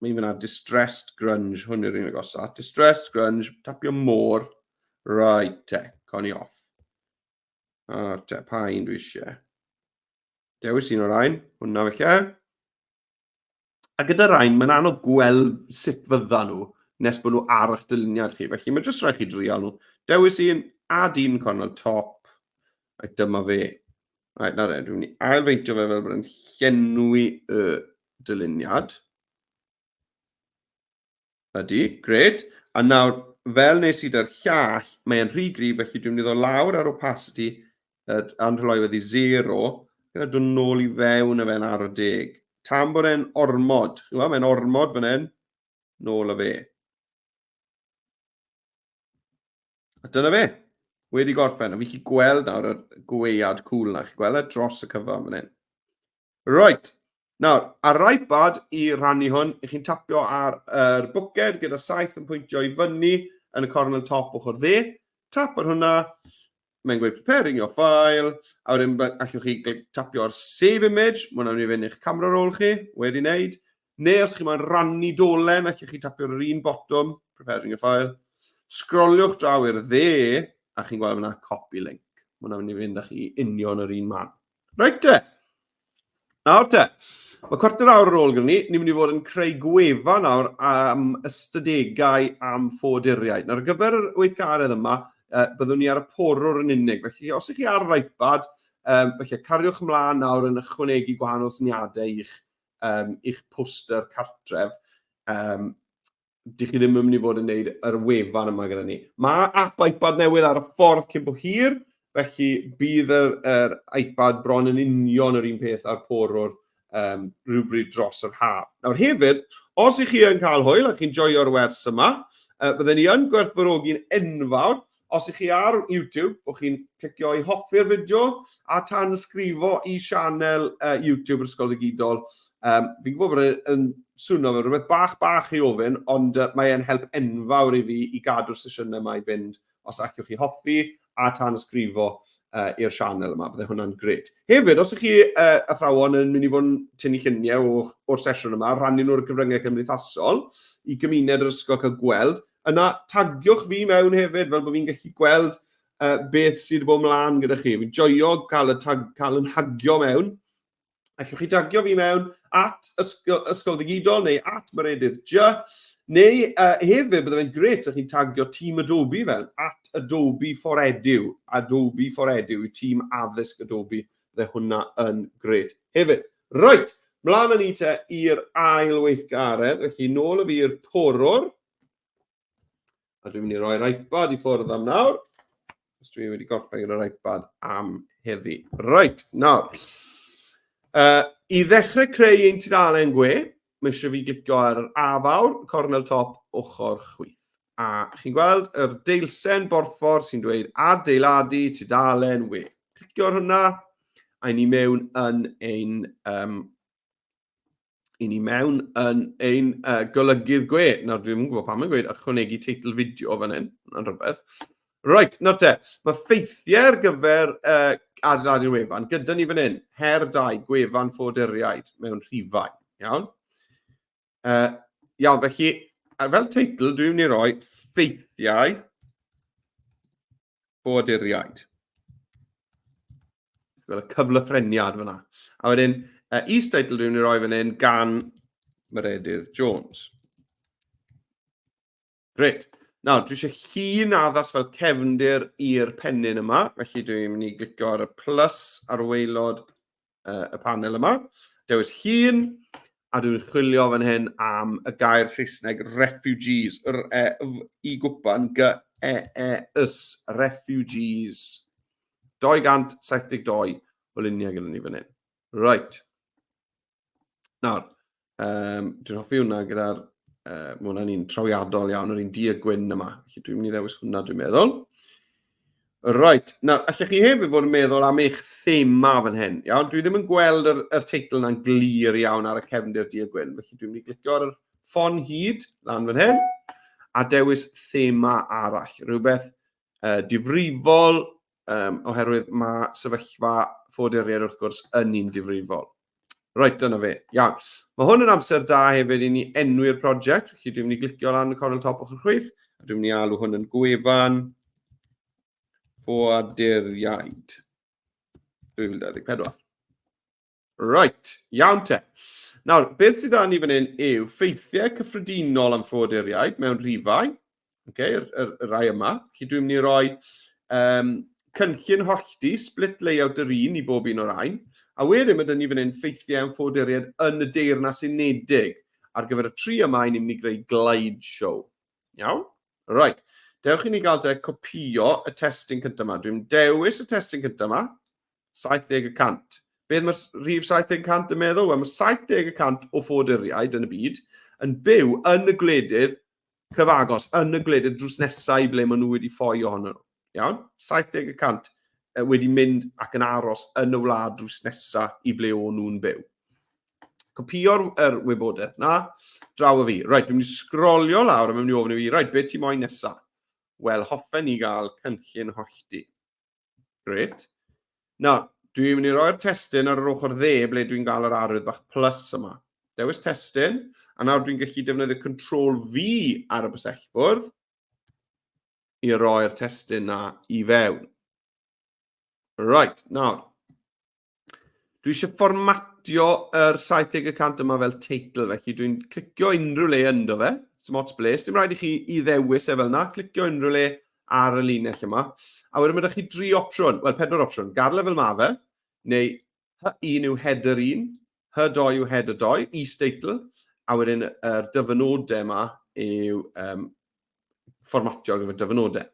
Mae'n fyna Distressed Grunge, hwn yw'r un agosaf. Distressed Grunge, tapio môr. Right te, con i off. A te, pa un dwi eisiau? Dewis un o'r rhain, hwnna felly. A gyda rhain, mae'n anodd gweld sut fydda nhw nes bod nhw ar eich dyluniad chi. Felly mae jyst rhaid chi drial nhw. Dewis un, add un cornel top. A dyma fe. Right, nawr e, dwi'n mynd i ailfeintio fe fel bod yn llenwi y dyluniad. Ydy, gret. A nawr, fel nes i da'r llall, mae'n rhy gryf, felly dwi'n mynd i ddod lawr ar opacity, anrhyloedd i zero, gyda dod nôl i fewn y fe'n ar y deg. Tan bod e'n ormod, chi'n gweld, mae'n ormod fan hyn, nôl â fe. A dyna fe, wedi gorffen. A fi chi gweld nawr y gweiad cwl na, chi'n gweld e dros y cyfan fan hyn. Right, nawr, ar yr iPad i rannu hwn, i chi'n tapio ar yr bwced gyda saeth yn pwyntio i fyny yn y cornel top ochr dde. Tap ar hwnna, mae'n gweud preparing your file, a wedyn allwch chi tapio ar save image, mae hwnna'n mynd i fynd i'ch camera roll chi, wedi wneud. Neu os chi moyn rannu dolen, allwch chi tapio ar yr un botwm, preparing your file. Sgroliwch draw i'r dde, a chi'n gweld fyna copy link. Mae hwnna'n mynd i fynd â chi union yr un man. Reit te. Nawr te, mae cwarter awr ar ôl gyda ni. Ni'n mynd i fod yn creu gwefan nawr am ystadegau am ffoaduriaid. Nawr, ar gyfer yr weithgaredd yma, byddwn ni ar y porwr yn unig. Felly, os ych chi ar yr iPad, um, felly cariwch ymlaen nawr yn ychwanegu gwahanol syniadau i'ch, um, i'ch poster cartref. Um, dych chi ddim yn mynd i fod yn gwneud yr wefan yma gyda ni. Mae app iPad newydd ar y ffordd cyn bo hir, felly bydd yr, yr iPad bron yn union yr un peth â'r porwr um, rhywbryd dros yr haf. Nawr hefyd, os ych chi yn cael hwyl a chi'n joio'r wers yma, bydden ni yn gwerthfawrogi'n enfawr Os ych chi ar YouTube, bod chi'n clicio i hoffi'r fideo a tanysgrifo i sianel YouTube yr Ysgol Ddigidol. Um, fi'n gwybod bod e'n swno fel rhywbeth bach bach i ofyn, ond mae e'n help enfawr i fi i gadw'r sesiynau yma i fynd. Os allwch chi hoffi a tanysgrifo i'r sianel yma, bydde hwnna'n gret. Hefyd, os ych chi athrawon yn mynd i fod yn tynnu lluniau o'r sesiwn yma, rhannu nhw'r cyfryngau cymdeithasol i gymuned yr ysgol cael gweld, Yna, tagiwch fi mewn hefyd, fel bod fi'n gallu gweld beth sydd wedi bod mlaen gyda chi. Fi'n joio cael, y tag, cael yn hagio mewn. Allwch chi tagio fi mewn at Ysgol, Ysgol Ddigidol neu at Meredydd J. Neu hefyd, bydde fe'n gret os chi'n tagio tîm Adobe fel at Adobe for Edu. Adobe for Edu, tîm addysg Adobe. Bydde hwnna yn gret. Hefyd, reit, mlaen â ni te i'r ail weithgaredd. Felly, nôl â fi i'r porwr. A dwi'n mynd i roi'r iPad i ffwrdd am nawr. Os dwi wedi gorffen gyda'r iPad am heddi. Reit, nawr. I ddechrau creu ein tudalen gwe, mae eisiau fi glicio ar yr A fawr, cornel top, ochr chwith. A chi'n gweld yr deilsen borffor sy'n dweud adeiladu tudalen we. Clicio ar hwnna, a ni mewn yn ein um, i ni mewn yn ein golygydd gwe. Nawr, dwi'n gwybod pam mae'n gweud ychwanegu teitl fideo fan hyn, yn rhywbeth. Right, nawr te, mae ffeithiau ar gyfer adeiladu'r wefan, gyda ni fan hyn, her 2, gwefan ffoaduriaid mewn rhifau. Iawn? Iawn, felly, fel teitl, dwi'n mynd i roi ffeithiau ffoaduriaid. Fel y cyflythreniad fyna. A wedyn, is-teitl dwi'n mynd i roi fan hyn gan Meredydd Jones. Reit. Nawr, dwi eisiau llun addas fel cefndir i'r pennyn yma, felly dwi'n mynd i glicio ar y plus ar waelod y panel yma. Dewis llun, a dwi'n chwilio fan hyn am y gair Saesneg refugees, r e f i gwpan g e e s, refugees. 272 o luniau gyda ni fan hyn. Right. Nawr, dwi'n hoffi hwnna gyda'r... Mae hwnna'n un trawiadol iawn, yr un du a gwyn yma. Felly dwi'n mynd i ddewis hwnna, dwi'n meddwl. Right, nawr, allech chi hefyd fod yn meddwl am eich thema fan hyn. Iawn, dwi ddim yn gweld yr, yr teitl yna'n glir iawn ar y cefndir du a gwyn, felly dwi'n mynd i glicio ar yr ffon hyd lan fan hyn a dewis thema arall, rhywbeth difrifol, oherwydd mae sefyllfa ffoaduriaid wrth gwrs yn un difrifol. Reit, dyna fe. Iawn. Mae hwn yn amser da hefyd i ni enwi'r prosiect. Felly dwi'n mynd i glicio lan y cornel top ochr chwith, a dwi'n mynd i alw hwn yn gwefan ffoaduriaid 2024. Right, iawn te. Nawr, beth sydd â ni fan hyn yw ffeithiau cyffredinol am ffoaduriaid mewn rhifau. Okay, yr, yr, yr rai yma. Felly dwi'n mynd i roi cynllun hollti, split layout yr un i bob un o'r rhain. A wedyn mae dyn ni fan hyn ffeithiau am ffoaduriaid yn y Deyrnas Unedig. Ar gyfer y tri yma, ni'n mynd i greu glide show. Iawn? Right. Dewch i ni gael te copio y testun cyntaf yma. Dwi'n dewis y testun cyntaf yma. 70 y cant. Beth mae'r rhif 70 y cant yn meddwl? Wel, mae 70 y cant o ffoaduriaid yn y byd yn byw yn y gwledydd cyfagos, yn y gwledydd drws nesau i ble maen nhw wedi ffoi ohonyn nhw. Iawn? 70 y cant wedi mynd ac yn aros yn y wlad drws nesau i ble o'n nhw'n byw. Copio'r er wybodaeth na, draw o fi. Reit, dwi'n mynd i sgrolio lawr a mae'n mynd i ofyn i fi, reit, beth ti moyn nesa? Wel, hoffen ni gael cynllun hollti. Gret. Nawr, dwi'n mynd i roi'r testun ar yr ochr dde ble dwi'n gael yr arwydd bach plus yma. Dewis testun, a nawr dwi'n gallu defnyddio Control V ar y bysellfwrdd i roi'r testun na i fewn. Right, nawr, Dwi eisiau fformatio yr 70 y cant yma fel teitl, felly dwi'n clicio unrhyw le ynddo fe, sim ots ble, dim rhaid i chi i ddewis e fel yna, clicio unrhyw le ar y linell yma. A wedyn mae ydych chi dri opsiwn, wel pedwar opsiwn, gadw e fel ma fe, neu H1 yw header 1, H2 yw header 2, is-deitl, a wedyn yr dyfynodau yma yw fformatio ar gyfer dyfynodau.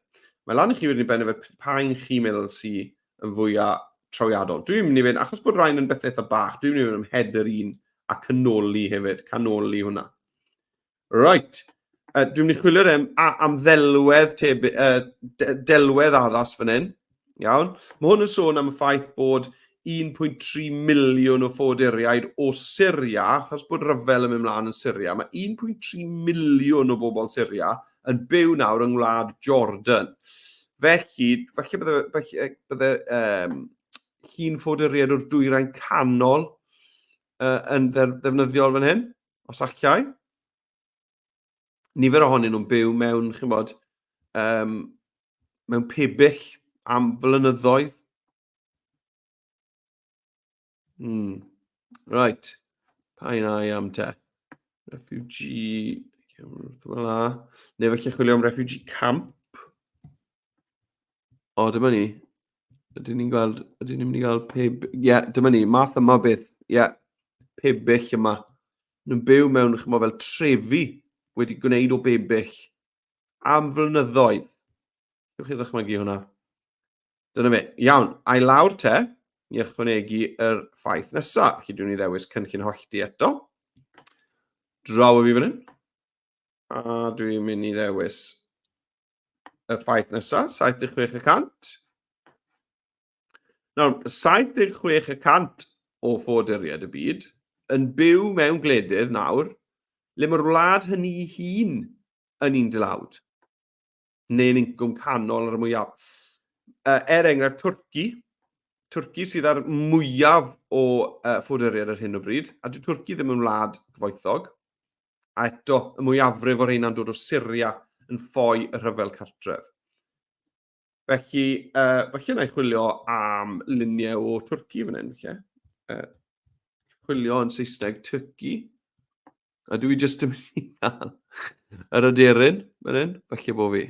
Mae lan i chi wedyn i benderfynu pa un chi'n meddwl sydd yn fwyaf trawiadol. Dwi'n mynd i fynd, achos bod rhain yn bethau eitha bach, dwi'n mynd i fynd am header un a canoli hefyd, canoli hwnna. Right. Dwi'n mynd i chwilio am, am ddelwedd, teby, delwedd addas fan hyn. Iawn. Mae hwn yn sôn am y ffaith bod 1.3 miliwn o ffoaduriaid o Syria, achos bod rhyfel yn mynd mlaen yn Syria, mae 1.3 miliwn o bobl Syria yn byw nawr yng ngwlad Jordan. Felly, falle bydde, falle bydde llun ffoaduriaid o'r dwyrain canol yn ddefnyddiol fan hyn, os allai. Nifer ohonyn nhw'n byw mewn, chi'n bod, mewn pebyll am flynyddoedd. Right. Pa un ai am te? Refugee... Fel la. Neu felly chwilio am refugee camp. O, dyma ni. Ydyn ni'n gweld... Ydyn ni'n mynd i gael peb... Ie, yeah, dyma ni. Math yma o beth. Ie. Yeah. Pebyll yma. Nhw'n byw mewn, chymod, fel trefi wedi gwneud o bebyll am flynyddoedd. Gewch chi ddychmygu hwnna. Dyna fe. Iawn, a'i lawr te i ychwanegu yr ffaith nesaf. Felly dwi'n ei ddewis cynllun hollti eto. Draw o fi fan hyn. A dwi'n mynd i ddewis y ffaith nesaf, 76 y cant. Nawr, 76 y cant o ffoaduriaid y byd yn byw mewn gwledydd nawr le mae'r wlad hynny ei hun yn un dlawd, neu'n incwm canol ar y mwyaf. Er enghraifft, Twrci. Twrci sydd â'r mwyaf o uh, ffoaduriaid ar hyn o bryd, a dyw Twrci ddim yn wlad gyfoethog. A eto, y mwyafrif o'r rheina'n dod o Syria yn ffoi y rhyfel cartref. Felly, uh, felly na i chwilio am luniau o Twrci fan hyn, felly. Uh, chwilio yn Saesneg, Turkey. A dwi jyst yn mynd i gael yr aderyn fan hyn, felly bo fi.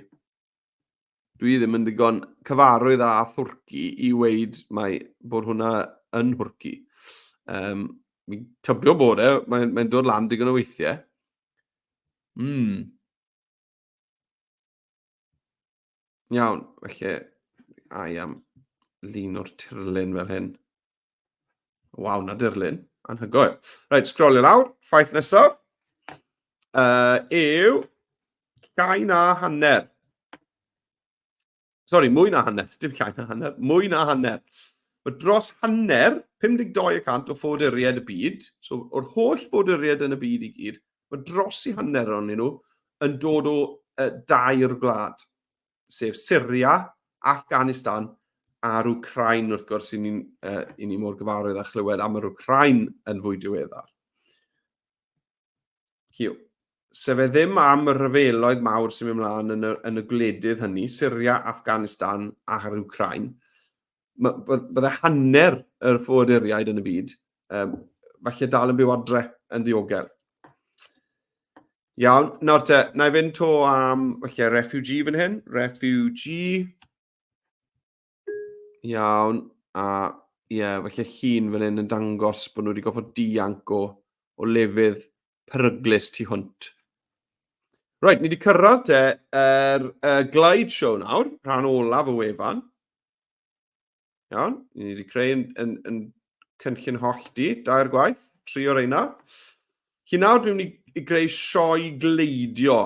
Dwi ddim yn ddigon cyfarwydd â Thwrci i weid mai bod hwnna yn Nhwrci. Um, mi'n tybio bod e, mae'n mae dod lan digon o weithiau. Iawn, felly, ai am lun o'r tirlun fel hyn. Waw, na dirlun. Anhygoel. Reit, sgrolio lawr. Ffaith nesaf. Yw llai na hanner. Sorry, mwy na hanner. Dim llai na hanner. Mwy na hanner. Mae dros hanner, 52% o ffoaduriaid y byd, so o'r holl ffoaduriaid yn y byd i gyd, mae dros i hanner ohonyn nhw yn dod o dair gwlad. sef Syria, Afghanistan a'r Wcráin, wrth gwrs, i ni'n uh, i ni mor gyfarwydd â chlywed am yr Wcráin yn fwy diweddar. Hiw. Sef e ddim am y rhyfeloedd mawr sy'n mynd mlaen yn y, yn y gwledydd hynny, Syria, Afghanistan a'r Wcráin, bydde hanner yr ffoaduriaid yn y byd, um, falle dal yn byw adre yn ddiogel. Iawn, nawr te, na i fynd to am, falle, refugee fan hyn. Refugee. Iawn, a ie, yeah, falle llun fan hyn yn dangos bod nhw wedi goffod dianc o, o lefydd peryglus tu hwnt. Reit, ni wedi cyrraedd te yr uh, glide show nawr, rhan olaf y wefan. Iawn, ni wedi creu yn, yn, yn cynllun hollti, dair gwaith, tri o'r reina. Chi nawr dwi'n mynd i greu sioe gleidio.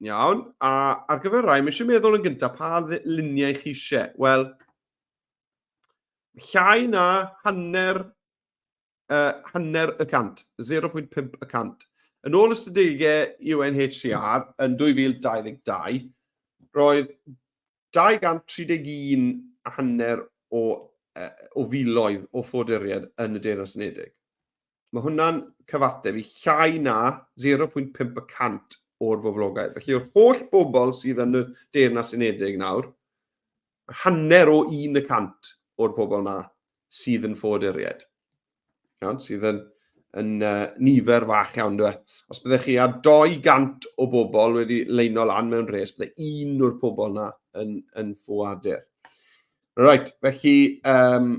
Iawn, a ar gyfer rai, mae eisiau meddwl yn gyntaf pa luniau chi eisiau. Wel, llai na hanner uh, hanner y cant, 0.5 y cant. Yn ôl ystadegau UNHCR yn 2022, roedd 231 a hanner o, uh, o filoedd o ffoaduriaid yn y Deyrnas Unedig. Mae hwnna'n cyfateb i llai na 0.5 y cant o'r boblogaeth. Felly, o'r holl bobl sydd yn y Deyrnas Unedig nawr, hanner o 1 y cant o'r bobl na sydd yn ffoaduriaid. Iawn, sydd yn, yn uh, nifer fach iawn, dwi. E? Os byddech chi â 200 o bobl wedi leino lan mewn res, bydde un o'r pobl na yn, yn ffoadur. Right, felly, um,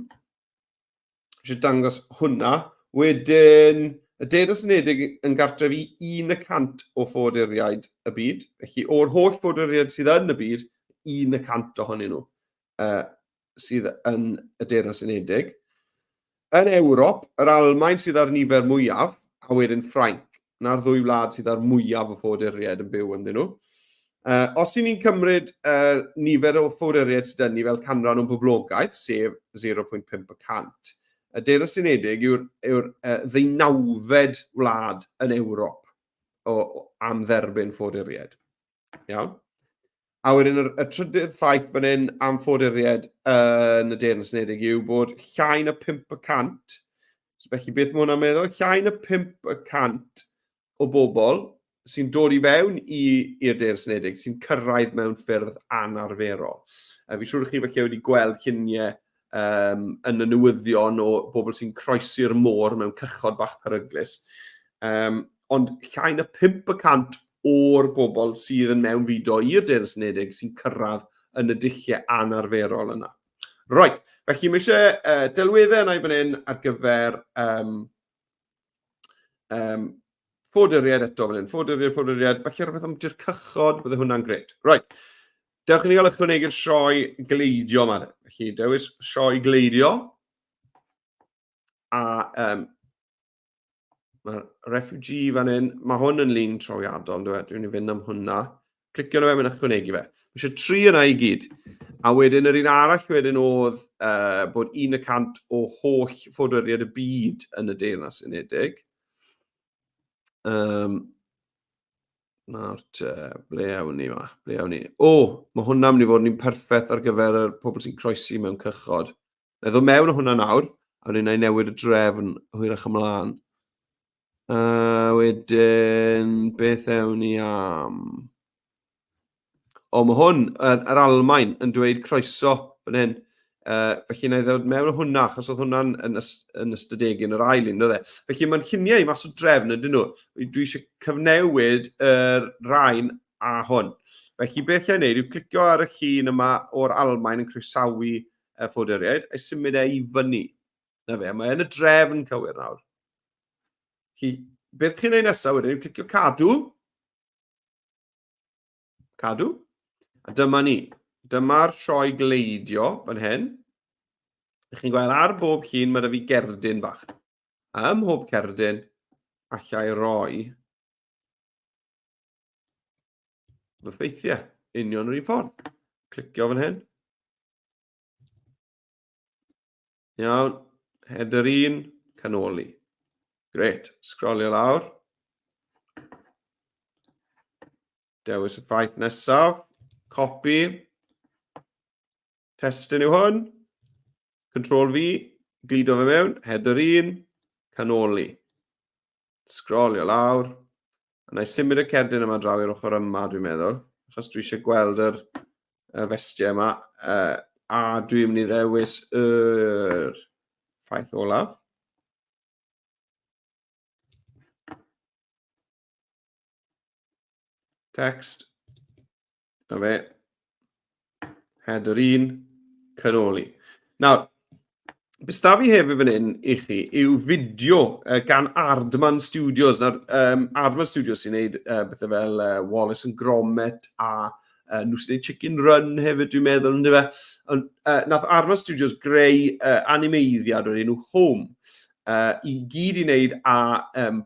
eisiau dangos hwnna. Wedyn, y Deyrnas Unedig yn gartref i 1% o ffoaduriaid y byd. Felly, o'r holl ffoaduriaid sydd yn y byd, 1% ohonyn nhw uh, sydd yn y Deyrnas Unedig. Yn Ewrop, yr Almaen sydd â'r nifer mwyaf, a wedyn Ffrainc. Na'r ddwy wlad sydd â'r mwyaf o ffoaduriaid yn byw ynddyn nhw. Uh, os y'n ni'n cymryd uh, nifer o ffoaduriaid sydd ni fel canran o'n boblogaeth, sef 0.5 y cant, y Deyrnas Unedig yw'r yw uh, ddeunawfed wlad yn Ewrop o, o, am dderbyn ffoaduriaid. Iawn? A wedyn y, y trydydd ffaith fan hyn am ffoaduriaid yn y Deyrnas Unedig yw bod llai na 5%, so felly beth mae hwnna'n meddwl? Llai na 5% o bobl sy'n dod i fewn i'r Deyrnas Unedig sy'n cyrraedd mewn ffyrdd anarferol. A fi'n siŵr chi falle wedi gweld lluniau um, yn y newyddion o bobl sy'n croesi'r môr mewn cychod bach peryglus. Um, ond llai na 5% o'r bobl sydd yn mewnfudo i'r Deyrnas Unedig sy'n cyrraedd yn y dulliau anarferol yna. Right, felly mae eisiau uh, delweddau yna i fan hyn ar gyfer um, um, ffoaduriaid eto fan hyn. Ffoaduriaid, ffoaduriaid, falle rhywbeth am dir cychod, bydde hwnna'n gret. Right, dewch i ni gael ychwanegu'r sioe gleidio yma. Felly, dewis sioe gleidio. A um, mae'r refugee fan hyn, mae hwn yn lun trawiadol, dwi'n e? Dwi'n fynd am hwnna. Clicio arno fe, mae'n ychwanegu fe. Mae eisiau tri yna i gyd. A wedyn yr un arall wedyn oedd uh, bod 1% o holl ffoaduriaid y byd yn y Deyrnas Unedig. Um, nawr te, ble awn ni ma? Ble awn ni? O, mae hwnna'n mynd i fod yn un perffaith ar gyfer y pobl sy'n croesi mewn cychod. Na i ddod mewn o hwnna nawr, a wedyn na i newid y drefn hwyrach ymlaen. A wedyn, beth ewn ni am? O, mae hwn, yn yr Almaen, yn dweud croeso fan hyn. Felly na i ddod mewn o hwnna, achos oedd hwnna'n yn, yn ystadegyn yr ail un, oedd e. Felly mae'n lluniau i mas o drefn ydyn nhw. Dwi eisiau cyfnewid yr rhain a hwn. Felly beth lle wneud yw clicio ar y llun yma o'r Almaen yn croesawu y ffoaduriaid, a'i symud e i fyny. Na fe, mae yn y drefn cywir nawr. Chi, beth chi'n ei nesaf wedyn yw clicio cadw. Cadw. A dyma ni. Dyma'r sioe gleidio fan hyn. Chi'n gweld ar bob llun mae 'da fi gerdyn bach. A ym mhob cerdyn allai roi fy ffeithiau. Union yr un ffordd. Clicio fan hyn. Iawn, header 1, canoli. Gret, sgrolio lawr. Dewis y ffaith nesaf, copy. Testun yw hwn. Control V, gludo fe mewn, header 1, canoli. Sgrolio lawr. A na i symud y cerdyn yma draw i'r ochr yma, dwi'n meddwl, achos dwi eisiau gweld yr, y festiau yma. A dwi'n mynd i ddewis yr ffaith olaf. Text. Na fe. Header 1, canoli. Nawr, beth da fi hefyd fan hyn i chi yw fideo gan Aardman Studios. Nawr, Aardman Studios sy'n neud bethau fel Wallace and Gromit a nhw sy'n neud Chicken Run hefyd, dwi'n meddwl, ynddo fe. Ond nath Aardman Studios greu animeiddiad o'r enw Home. I gyd i wneud â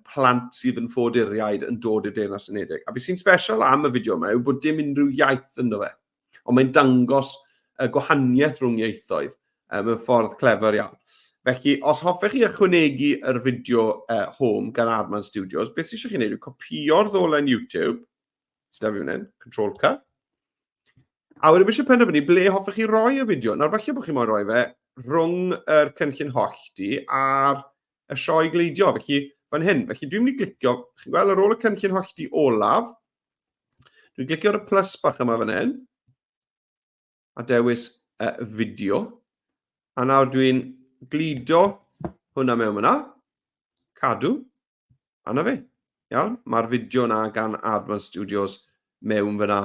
plant sydd yn ffoaduriaid yn dod i'r Deyrnas Unedig. A beth sy'n special am y fideo yma yw bod dim unrhyw iaith ynddo fe. Ond mae'n dangos y gwahaniaeth rhwng ieithoedd mewn ffordd clefer iawn. Felly, os hoffech chi ychwanegu yr fideo Home gan Aardman Studios, beth sydd eisiau chi wneud yw copio'r ddolen YouTube, sydd da fi fan hyn, Control C, A wedyn mae eisiau penderfynu ble hoffech chi roi y fideo. Nawr, falle bod chi'n moyn rhoi fe rhwng yr cynllun hollti a'r y sioe gleidio. Felly, fan hyn. Felly, dwi'n mynd i glicio, chi'n gweld, ar ôl y cynllun hollti olaf, dwi'n glicio ar y plus bach yma fan hyn, a dewis fideo. A nawr dwi'n gludo hwnna mewn fyna, cadw, A 'na fe. Iawn? Mae'r fideo 'na gan Aardman Studios mewn fyna.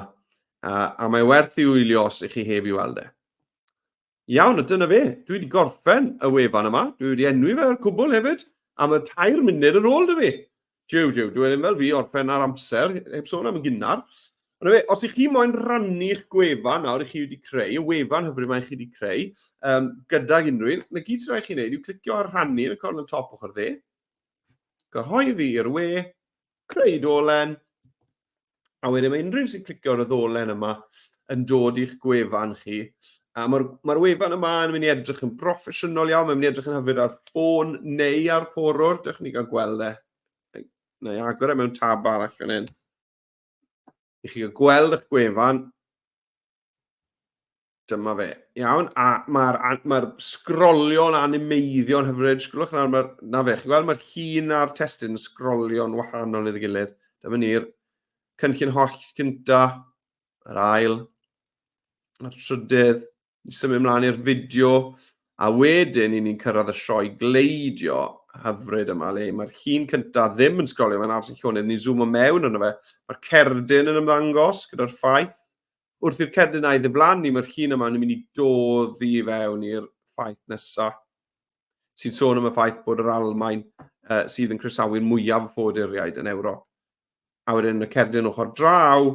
A mae werth i wylio os ych chi heb i weld e. Iawn, a dyna fe. Dwi wedi gorffen y wefan yma. Dwi wedi enwi fe ar cwbl hefyd. A mae 3 munud ar ôl 'da fi. Jiw, jiw, dwi e ddim fel fi orffen ar amser, heb sôn am yn gynnar. Ond fe, os ych chi moyn rannu'ch gwefan nawr i chi wedi creu, y wefan hyfryd mae chi wedi creu, gydag unrhyw un, na gyd sy'n rhaid chi wneud yw clicio ar rhannu yn y cornel top ochr dde, Cyhoeddi i'r we, creu dolen, a wedyn mae unrhyw un sy'n clicio ar y ddolen yma yn dod i'ch gwefan chi. A mae'r mae wefan yma yn mynd i edrych yn broffesiynol iawn, mae'n mynd i edrych yn hyfryd ar ffôn neu ar porwr. Dewch ni gael gweld e. Na i agor e mewn tab arall fan hyn. I chi gael gweld eich gwefan. Dyma fe. Iawn, a mae'r mae sgrolio'n animeiddio'n hyfryd. Sgrolwch nawr, mae'r, na fe, chi'n gweld mae'r llun a'r testun yn sgrolio'n wahanol iddi gilydd. Dyma ni'r cynllun holl cynta, yr ail, a'r trydydd. Ni symud ymlaen i'r fideo, a wedyn i ni'n cyrraedd y sioe gleidio hyfryd yma, le mae'r llun cynta ddim yn sgrolio, mae'n aros yn llonydd, ni'n zoom o mewn arno fe. Mae'r cerdyn yn ymddangos gyda'r ffaith. Wrth i'r cerdyn a'i ddiflannu, mae'r llun yma yn mynd i doddi i fewn i'r ffaith nesaf, sy'n sôn am y ffaith bod yr Almaen sydd yn croesawu'r mwyaf o ffoaduriaid yn Ewrop. A wedyn y cerdyn ochr draw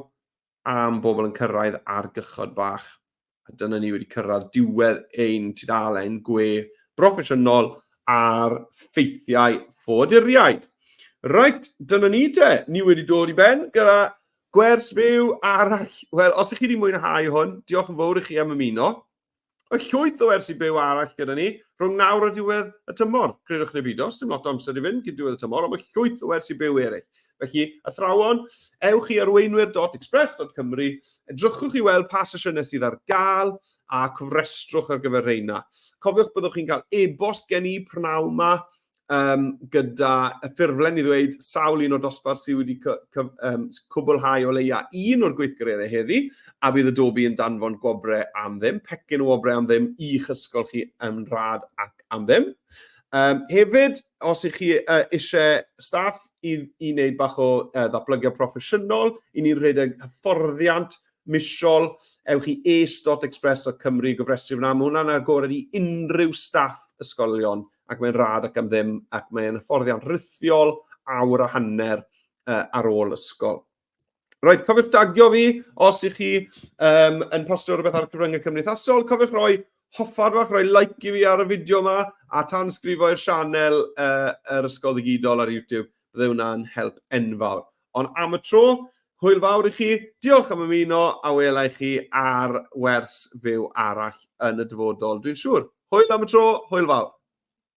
am bobl yn cyrraedd ar gychod bach. A dyna ni wedi cyrraedd diwedd ein tudalen gwe broffesiynol ar ffeithiau ffoaduriaid. Reit, dyna ni te. Ni wedi dod i ben gyda Gwers fyw arall. Wel, os ych chi wedi mwynhau hwn, diolch yn fawr i chi am ymuno. Y llwyth o wersi byw arall gyda ni rhwng nawr a diwedd y tymor. Credwch neu beidio, dim lot o amser i fynd cyn diwedd y tymor, ond mae llwyth o wersi byw eraill. Felly, athrawon, ewch i arweinwyr.express.cymru, edrychwch i weld pa sesiynau sydd ar gael a cofrestrwch ar gyfer rheina. Cofiwch byddwch chi'n cael e-bost gen i prynhawn 'ma um, gyda y ffurflen i ddweud sawl un o'r dosbarth sydd wedi cwblhau o leia un o'r gweithgareddau heddi, a bydd Adobe yn danfon gwobrau am ddim, pecyn o wobrau am ddim i'ch ysgol chi yn rhad ac am ddim. Hefyd, os ych chi eisiau staff i wneud bach o ddatblygiad proffesiynol, i ni'n rhedeg hyfforddiant misol, ewch i ace.express.cymru i gofrestru fyna. Mae hwnna'n agored i unrhyw staff ysgolion ac mae'n rhad ac am ddim ac mae'n hyfforddiant rhithiol awr a hanner ar ôl ysgol. Rhaid, cofiwch tagio fi os ych chi yn postio rhywbeth ar y cyfryngau cymdeithasol. Cofiwch roi hoffad fach, rhoi like i fi ar y fideo yma a tanysgrifo i'r sianel yr Ysgol Ddigidol ar YouTube. Bydde hwnna'n help enfawr. Ond am y tro, hwyl fawr i chi, diolch am ymuno a wela i chi ar wers fyw arall yn y dyfodol, dwi'n siŵr. Hwyl am y tro, hwyl fawr.